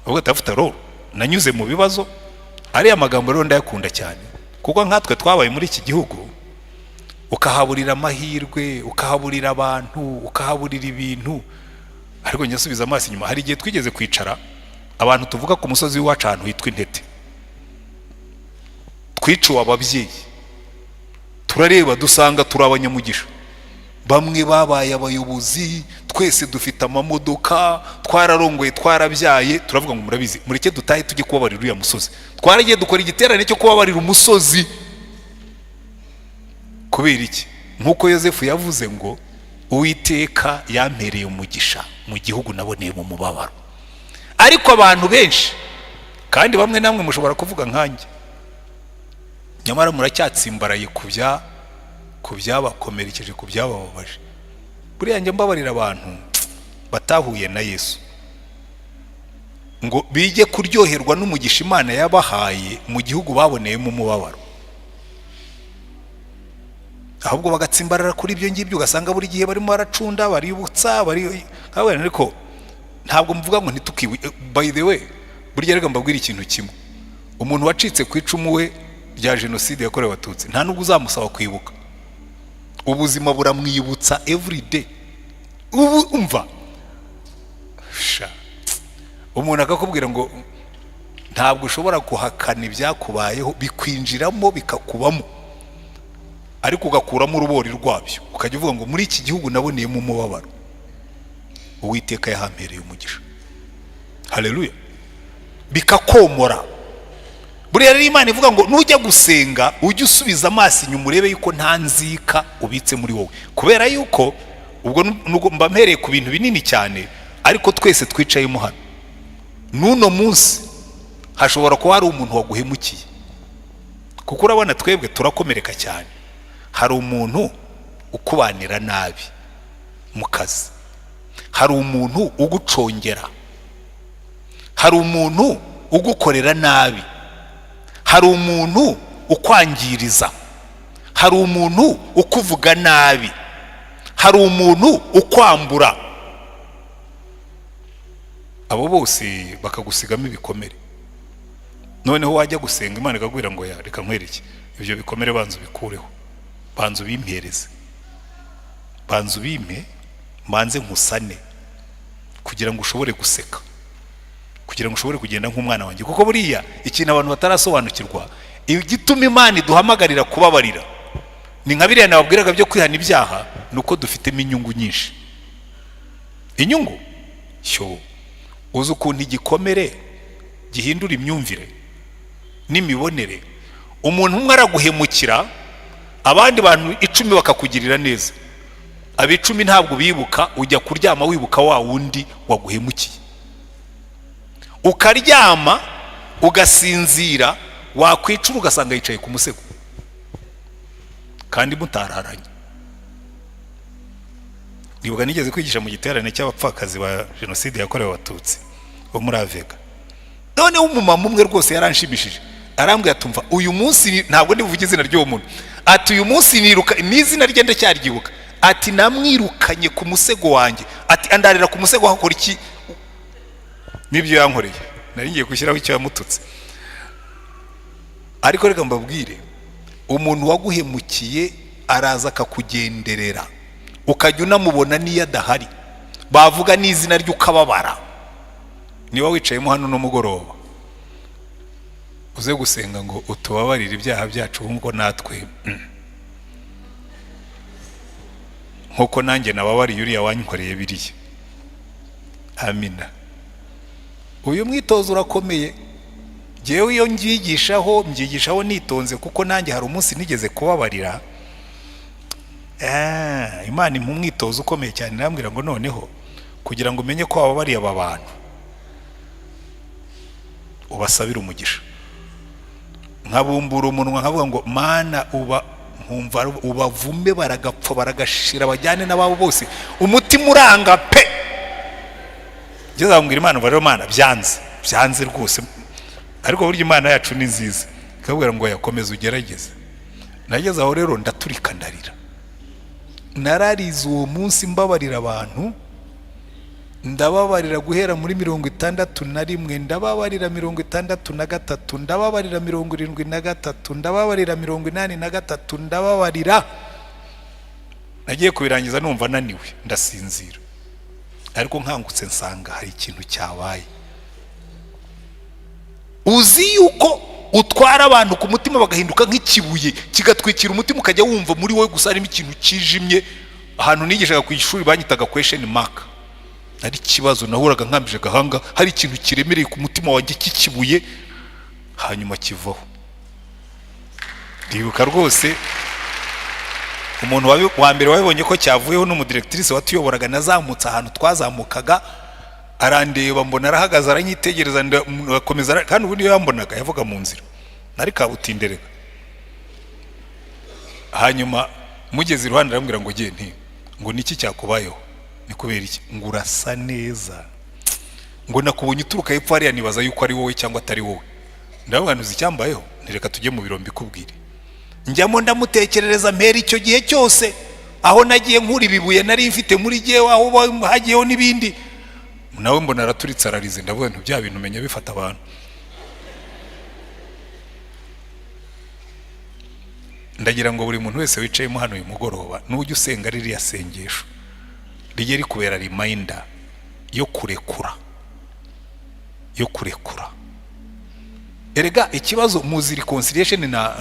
avuga ati afite rero nanyuze mu bibazo. Ariya magambo rero ndayakunda cyane, kuko nkatwe twabaye muri iki gihugu, ukahaburira amahirwe, ukahaburira abantu, ukahaburira ibintu. Ariko njya nsubiza amaso inyuma, hari igihe twigeze kwicara abantu tuvuga ku musozi w'iwacu ahantu hitwa Intete, twiciwe ababyeyi, Turareba dusanga turi abanyamugisha. Bamwe babaye abayobozi, twese dufite amamodoka, twararongoye, twarabyaye. Turavuga ngo: "Murabizi, mureke dutahe tujye kubabarira uriya musozi." Twaragiye dukora igiterane cyo kubabarira umusozi. Kubera iki? Nk'uko Yosefu yavuze ngo: "Uwiteka yampereye umugisha mu gihugu naboneye mu mubabaro." Ariko abantu benshi, kandi bamwe namwe mushobora kuvuga nkanjye, nyamara muracyatsimbaraye ku byabakomerekeje, ku byabababaje. Buriya njya mbabarira abantu batahuye na Yesu ngo bige kuryoherwa n'umugisha Imana yabahaye mu gihugu baboneyemo umubabaro, ahubwo bagatsimbarara kuri ibyo ngibyo, ugasanga buri gihe barimo baracunda, baributsa, bari. Ariko ntabwo mvuga ngo ntitukibu. By the way, burya reka mbabwire ikintu kimwe: umuntu wacitse ku icumu we rya Jenoside yakorewe Abatutsi, nta nubwo uzamusaba kwibuka. Ubuzima buramwibutsa every day. Ubu umva sha, umuntu akakubwira ngo ntabwo ushobora guhakana ibyakubayeho, bikwinjiramo, bikakubamo, ariko ugakuramo urubori rwabyo, ukajya uvuga ngo: "Muri iki gihugu naboneyemo umubabaro, Uwiteka yahampereye umugisha." Haleluya! Bikakomora. Buriya rero Imana ivuga ngo nujya gusenga ujye usubiza amaso inyuma, urebe yuko nta nzika ubitse muri wowe. Kubera yuko ubwo mba mpereye ku bintu binini cyane, ariko twese twicayemo hano n'uno munsi hashobora kuba hari umuntu waguhemukiye, kuko urabona twebwe turakomereka cyane. Hari umuntu ukubanira nabi mu kazi, hari umuntu ugucongera, hari umuntu ugukorera nabi, hari umuntu ukwangiriza, hari umuntu ukuvuga nabi, hari umuntu ukwambura. Abo bose bakagusigamo ibikomere. Noneho wajya gusenga, Imana ikakubwira ngo: "Ya, reka nkwereke ibyo bikomere, banza ubikureho, banza ubimpereze, banza ubimpe, mbanze nkusane kugira ngo ushobore guseka, kugira ngo ushobore kugenda nk'umwana wanjye." Kuko buriya ikintu abantu batarasobanukirwa, igituma Imana iduhamagarira kubabarira, ni nka biriya nababwiraga byo kwihana ibyaha, ni uko dufitemo inyungu nyinshi. Inyungu cyo, uzi ukuntu igikomere gihindura imyumvire n'imibonere? Umuntu umwe araguhemukira, abandi bantu 10 bakakugirira neza. Abicumi ntabwo bibuka, ujya kuryama wibuka wa wundi waguhemukiye. Ukaryama ugasinzira, wakwicura ugasanga yicaye ku musego kandi mutararanye. Nibuka nigeze kwigisha mu giterane cy'abapfakazi ba Jenoside yakorewe Abatutsi bo muri AVEGA. Noneho umumama umwe rwose yaranshimishije, arambwira, atumva uyu munsi, ntabwo ndibuvuge izina ry'uwo muntu, ati: "Uyu munsi niruka n'izina rye ndacyaryibuka." Ati: "Namwirukanye ku musego wanjye." Ati: "Andarira ku musego, hakora iki n'ibyo yankoreye?" Nari ngiye gushyiraho icyo yamututse, ariko reka mbabwire: umuntu waguhemukiye araza akakugenderera, ukajya unamubona n'iyo adahari, bavuga n'izina rye ukababara. Niba wicayemo hano n'umugoroba, uze gusenga ngo: "Utubabarire ibyaha byacu nk'uko natwe, nk'uko nanjye nababariye uriya wankoreye biriya." Amina. Uyu mwitozo urakomeye. Ngewe iyo mbyigishaho, mbyigishaho nitonze, kuko nanjye hari umunsi nigeze kubabarira. Imana impa umwitozo ukomeye cyane, irambwira ngo: "Noneho kugira ngo umenye ko wababariye aba bantu, ubasabire umugisha." Nkabumbura umunwa nkavuga ngo: "Mana, uba nkumva ubavume, baragapfa, baragashira, bajyane n'ababo bose." Umutima uranga pe! Ngeze aho mbwira Imana, rero Mana, byanze, byanze rwose. Ariko burya Imana yacu ni nziza, ikabwira ngo: "Yakomeza ugerageze." Nageze aho rero ndaturika, ndarira. Nararize uwo munsi mbabarira abantu. Ndababarira guhera muri 61, ndababarira 63, ndababarira 73, ndababarira 83, ndababarira. Nagiye kubirangiza numva naniwe, ndasinzira. Ariko nkangutse nsanga hari ikintu cyabaye. Uzi yuko Utwara abantu ku mutima bagahinduka nk'ikibuye kigatwikira umutima, ukajya wumva muri wowe gusa harimo ikintu kijimye. Ahantu nigishaga ku ishuri banyitaga question mark. Ari ikibazo nahuraga nkambije agahanga, hari ikintu kiremereye ku mutima wanjye cy'ikibuye, hanyuma kivaho. Ndibuka rwose umuntu wa mbere wabibonye ko cyavuyeho n'umudirectrice watuyoboraga. Nazamutse ahantu twazamukaga, arandeba, mbona arahagaze, aranyitegereza, akomeza kandi ubundi iyo yambonaga yavuga mu nzira nari kabutinderega. Hanyuma mugeze iruhande arambwira ngo ngiye nti ngo niki cyakubayeho, ni kubera iki? Ngo urasa neza, ngo nakubonye uturuka hepfo hariya, nibaza yuko ari wowe cyangwa atari wowe. Ndavuga ntuzi icyambayeho, ntireka tujye mu biro mbikubwire. Njyamo, ndamutekerereza, mpera icyo gihe cyose aho nagiye nkura ibibuye nari mfite muri jyewe, aho hagiyeho n'ibindi. Nawe mbona araturitse, ararize. Ndavuga nti bya bintu umenya bifata abantu. Ndagira ngo buri muntu wese wicayemo hano uyu mugoroba, nujya usenga ririya sengesho rijye rikubera reminder yo kurekura, yo kurekura. Erega ikibazo muzi, reconciliation na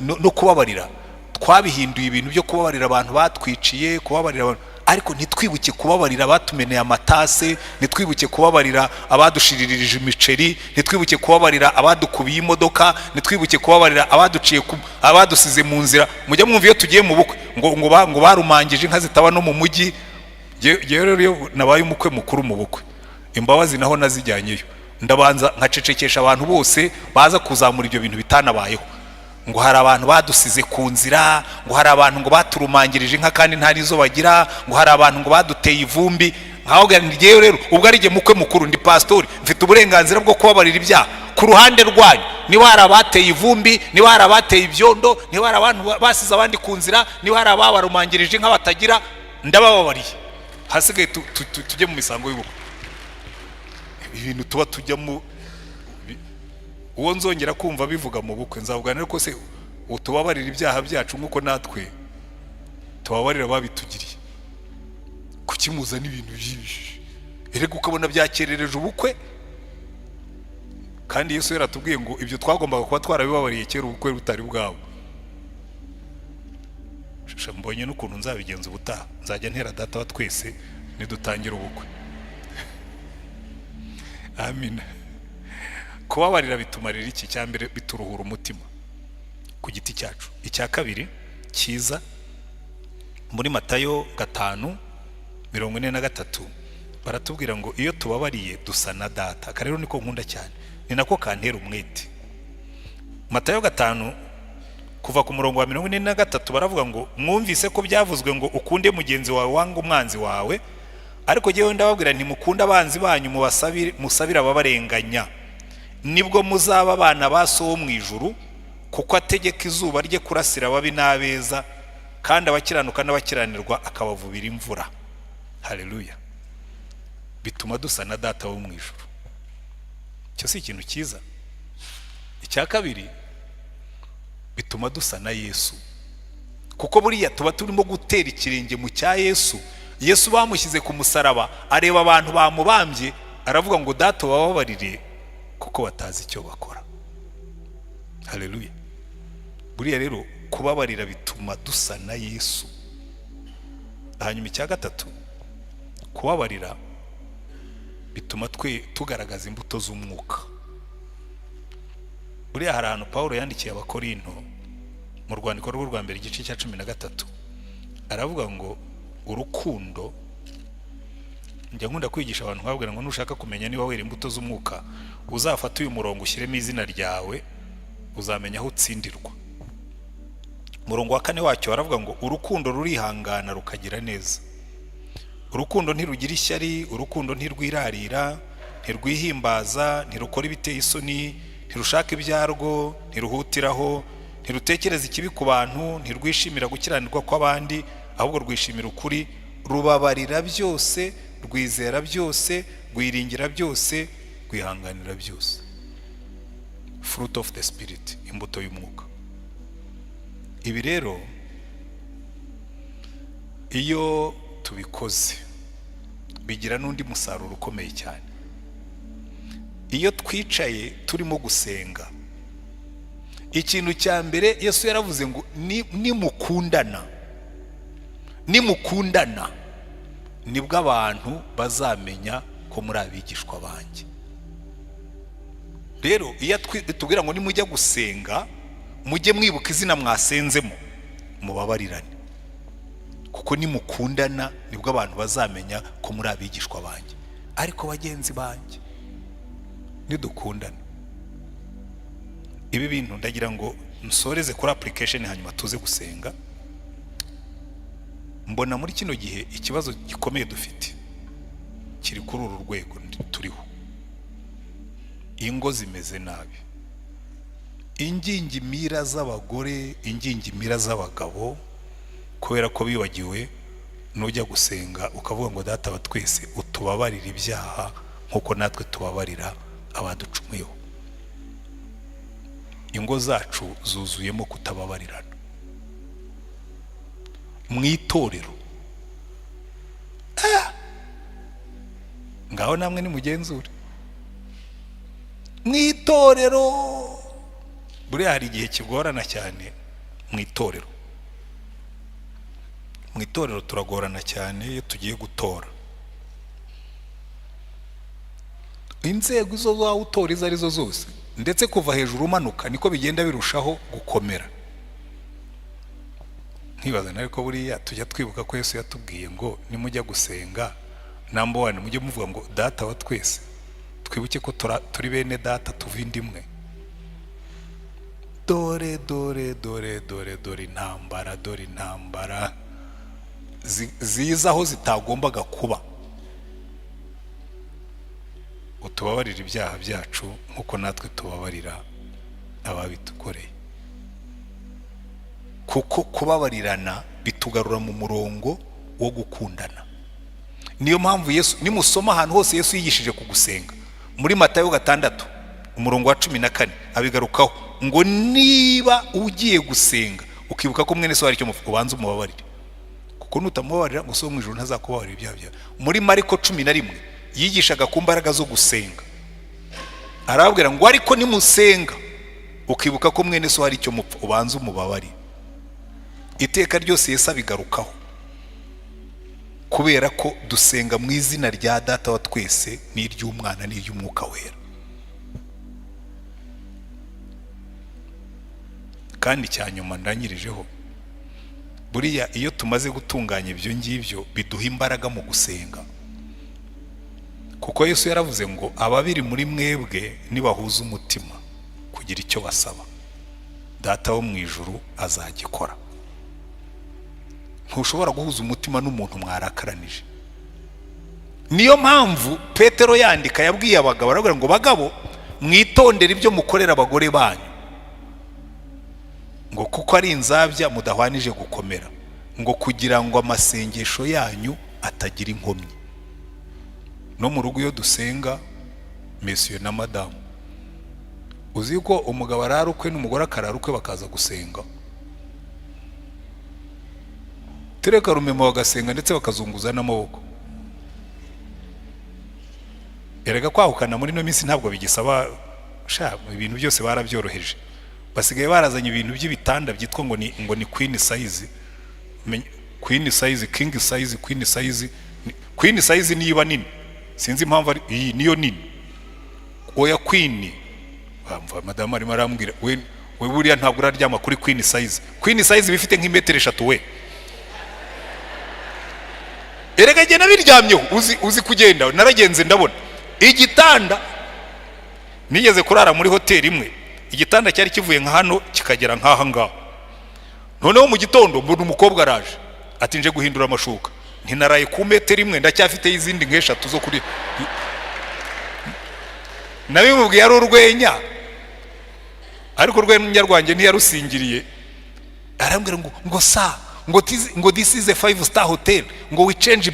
no kubabarira, twabihinduye ibintu byo kubabarira abantu batwiciye, kubabarira abantu, ariko ntitwibuke kubabarira abatumeneye amatase, ntitwibuke kubabarira abadushiririje imiceri, ntitwibuke kubabarira abadukubiye imodoka, ntitwibuke kubabarira abaduciye abadusize mu nzira. Mujya mwumva iyo tugiye mu bukwe ngo barumangije inka zitaba no mu mujyi. Jyewe rero iyo nabaye umukwe mukuru mu bukwe, imbabazi naho nazijyanyeyo, ndabanza nkacecekesha abantu bose baza kuzamura ibyo bintu bitanabayeho, ngo hari abantu badusize ku nzira, ngo hari abantu ngo baturumangirije inka kandi nta n'izo bagira, ngo hari abantu ngo baduteye ivumbi. Nkaho njyewe rero ubwo ari jye mukwe mukuru, ndi pasitori, mfite uburenganzira bwo kubabarira ibyaha ku ruhande rwanyu. Niba hari abateye ivumbi, niba hari abateye ibyondo, niba hari abantu basize abandi ku nzira, niba hari ababarumangirije inka batagira, ndabababariye. Hasigaye tujye mu misango y'ubukwe. Ibintu tuba tujyamo, uwo nzongera kumva bivuga mu bukwe, nzavuga rero ko se utubabarira ibyaha byacu nk'uko natwe tubabarira ababitugiriye. Kuki muzana ibintu by'ibi? Erega ukabona byakerereje ubukwe, kandi Yesu yaratubwiye ngo ibyo twagombaga kuba twarabibabariye kera ubukwe butari bwabo. Sha, mbonye n'ukuntu nzabigenza ubutaha, nzajya ntera Data wa twese nidutangira ubukwe. Amina. Kubabarira bitumarira iki? Cya mbere, bituruhura umutima ku giti cyacu. Icya kabiri cyiza, muri Matayo 5:43 baratubwira ngo iyo tubabariye dusa na Data. Aka rero niko nkunda cyane, ni nako kantera umwete. Matayo 5 kuva ku murongo wa 43 baravuga ngo: "Mwumvise ko byavuzwe ngo ukunde mugenzi wawe, wanga umwanzi wawe. Ariko jyewe ndababwira nti mukunde abanzi banyu, mubasabire, musabire ababarenganya. Nibwo muzaba abana ba So wo mu ijuru, kuko ategeka izuba rye kurasira ababi n'abeza, kandi abakiranuka n'abakiranirwa akabavubira imvura." Haleluya! Bituma dusa na Data wo mu ijuru. Icyo si ikintu cyiza? Icya kabiri, bituma dusa na Yesu, kuko buriya tuba turimo gutera ikirenge mu cya Yesu. Yesu bamushyize ku musaraba, areba abantu bamubambye, aravuga ngo: "Data, ubababarire kuko batazi icyo bakora." Haleluya! Buriya rero kubabarira bituma dusa na Yesu. Hanyuma icya gatatu, kubabarira bituma twe tugaragaza imbuto z'umwuka. Buriya hari ahantu Paul yandikiye Abakorinto mu rwandiko rwe rwa mbere, igice cya 13, aravuga ngo urukundo. Njya nkunda kwigisha abantu nkababwira ngo nushaka kumenya niba wera imbuto z'umwuka, uzafate uyu murongo ushyiremo izina ryawe, uzamenya aho utsindirwa. Umurongo wa 4 wacyo baravuga ngo: "Urukundo rurihangana, rukagira neza. Urukundo ntirugira ishyari. Urukundo ntirwirarira, ntirwihimbaza, ntirukora ibiteye isoni, ntirushaka ibyarwo, ntiruhutiraho, ntirutekereza ikibi ku bantu, ntirwishimira gukiranirwa kw'abandi, ahubwo rwishimira ukuri. Rubabarira byose, rwizera byose, rwiringira byose, rwihanganira byose." Fruit of the Spirit, imbuto y'umwuka. Ibi rero iyo tubikoze bigira n'undi musaruro ukomeye cyane. Iyo twicaye turimo gusenga Ikintu cya mbere, Yesu yaravuze ngo nimukundana, nimukundana nibwo abantu bazamenya ko muri abigishwa banjye. Rero iyo tubwira ngo nimujya gusenga, mujye mwibuka izina mwasenzemo, mubabarirane, kuko nimukundana nibwo abantu bazamenya ko muri abigishwa banjye. Ariko bagenzi banjye, nidukundana, ibi bintu ndagira ngo nsoreze kuri application, hanyuma tuze gusenga. Mbona muri kino gihe ikibazo gikomeye dufite kiri kuri uru rwego turiho. Ingo zimeze nabi, ingingimira z'abagore, ingingimira z'abagabo, kubera ko bibagiwe nujya gusenga ukavuga ngo: "Data wa twese, utubabarire ibyaha nk'uko natwe tubabarira abaducumuyeho." Ingo zacu zuzuyemo kutababarirana. Mu itorero, ngaho namwe nimugenzure mu itorero. Buriya hari igihe kigorana cyane mu itorero. Mu itorero turagorana cyane iyo tugiye gutora inzego izo waba utora izo arizo zose, ndetse kuva hejuru umanuka niko bigenda birushaho gukomera. Nkibaza, ariko buriya tujya twibuka ko Yesu yatubwiye ngo nimujya gusenga, number one, mujye muvuga ngo: 'Data wa twese', twibuke ko turi bene data, tuva inda imwe? Dore, dore, dore, dore, dore intambara, dore intambara ziza aho zitagombaga kuba. Utubabarire ibyaha byacu nk'uko natwe tubabarira ababitukoreye, kuko kubabarirana bitugarura mu murongo wo gukundana. Niyo mpamvu Yesu, nimusoma ahantu hose Yesu yigishije ku gusenga, muri Matayo 6 umurongo wa 14 abigarukaho ngo: "Niba ugiye gusenga ukibuka ko mwene so hari icyo ubanza umubabarire, kuko nutamubabarira ngo so wo mu ijuru ntazakubabarira ibyaha byawe." Muri Mariko 11 yigishaga ku mbaraga zo gusenga, arababwira ngo: "Ariko nimusenga ukibuka ko mwene so hari icyo mupfa, ubanza umubabarire." Iteka ryose Yesu abigarukaho, kubera ko dusenga mu izina rya Data wa twese n'iry'Umwana n'iry'Umwuka Wera. Kandi icya nyuma ndangirijeho, buriya iyo tumaze gutunganya ibyo ngibyo biduha imbaraga mu gusenga, kuko Yesu yaravuze ngo: "Ababiri muri mwebwe nibahuza umutima kugira icyo basaba, Data wo mu ijuru azagikora." Ntushobora guhuza umutima n'umuntu mwarakaranije. Niyo mpamvu Petero yandika yabwiye abagabo, arababwira ngo: "Bagabo, mwitondere ibyo mukorera abagore banyu," ngo "kuko ari inzabya mudahwanije gukomera," ngo "kugira ngo amasengesho yanyu atagira inkomyi." No mu rugo iyo dusenga, monsieur na madamu, uzi ko umugabo arara ukwe n'umugore akarara ukwe, bakaza gusenga tereka rumema, bagasenga ndetse bakazunguza n'amaboko. Erega kwahukana muri ino minsi ntabwo bigisaba sha, ibintu byose barabyoroheje. Basigaye barazanye ibintu by'ibitanda byitwa ngo ni queen size. Queen size, king size, queen size. Queen size niba nini, sinzi impamvu ari iyi niyo nini. Oya, queen. Bamva madamu arimo arambwira: "We we, buriya ntabwo uraryama kuri queen size." Queen size iba ifite nk'imetero 3 we. Erega njye nabiryamyeho, uzi kugenda, naragenze ndabona igitanda. Nigeze kurara muri hoteli imwe, igitanda cyari kivuye nka hano kikagera nk'aha ngaha. Noneho mu gitondo mbona umukobwa araje, ati: "Nje guhindura amashuka." Ntinaraye ku metero imwe, ndacyafiteho izindi nk'eshatu zo kuri. Nabimubwiye ari urwenya, ariko urwenya rwanjye ntiyarusingiriye. Arambwira ngo sa ngo "This is a five star hotel," ngo "we change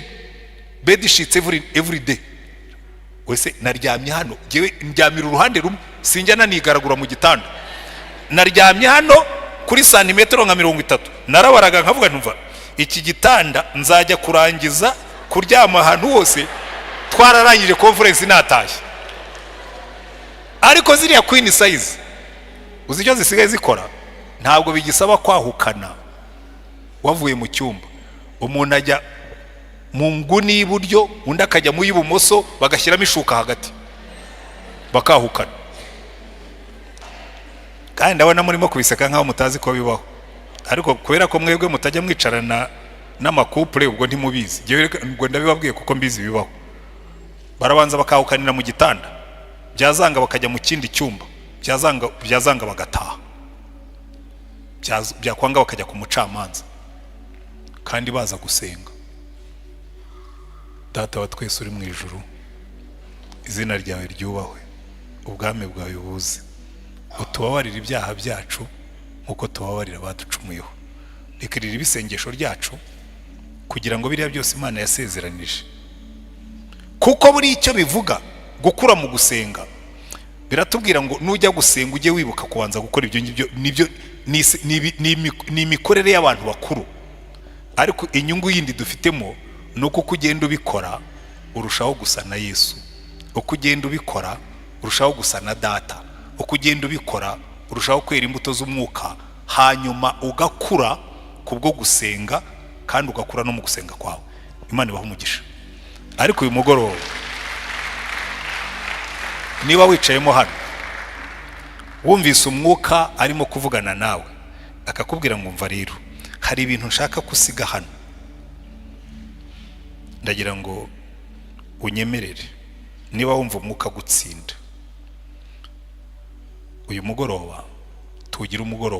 bed sheets every day." Wese naryamye hano, njyewe ndyamira uruhande rumwe, sinjya nanigaragura mu gitanda. Naryamye hano kuri santimetero nka 30, narabaraga nkavuga: "Ntumva iki gitanda, nzajya kurangiza kuryama ahantu hose twararangije conference natashye." Ariko ziriya queen size Uzi icyo zisigaye zikora? Ntabwo bigisaba kwahukana wavuye mu cyumba. Umuntu ajya mu nguni y'iburyo, undi akajya mu y'ibumoso, bagashyiramo ishuka hagati, bakahukana. Kandi ndabona murimo kubiseka nk'aho mutazi ko bibaho, ariko kubera ko mwebwe mutajya mwicarana n'ama couple, ubwo ntimubizi. Ubwo ndabibabwiye kuko mbizi, bibaho. Barabanza bakahukanira mu gitanda, byazanga bakajya mu kindi cyumba, byazanga bagataha, byakwanga bakajya ku mucamanza, kandi baza gusenga. Data wa twese uri mu ijuru, izina ryawe ryubahwe, ubwami bwawe buze, utubabarire ibyaha byacu nk'uko tubabarira abaducumuyeho. Reka riri isengesho ryacu, kugira ngo biriya byose Imana yasezeranije, kuko buri icyo bivuga gukura mu gusenga, biratubwira ngo nujya gusenga ujye wibuka kubanza gukora ibyo ngibyo. Nibyo, ni imikorere y'abantu bakuru. Ariko inyungu yindi dufitemo ni uko ugenda ubikora urushaho gusa na Yesu, uko ugenda ubikora urushaho gusa na Data, uko ugenda ubikora urushaho kwera imbuto z'umwuka, hanyuma ugakura kubwo gusenga, kandi ugakura no mu gusenga kwawe. Imana ibaha umugisha. Ariko uyu mugoroba, niba wicayemo hano wumvise umwuka arimo kuvugana nawe, akakubwira ngo: "Mva rero, hari ibintu nshaka kusiga hano," ndagira ngo unyemerere, niba wumva umwuka gutsinda uyu mugoroba, tuwugire umugoroba.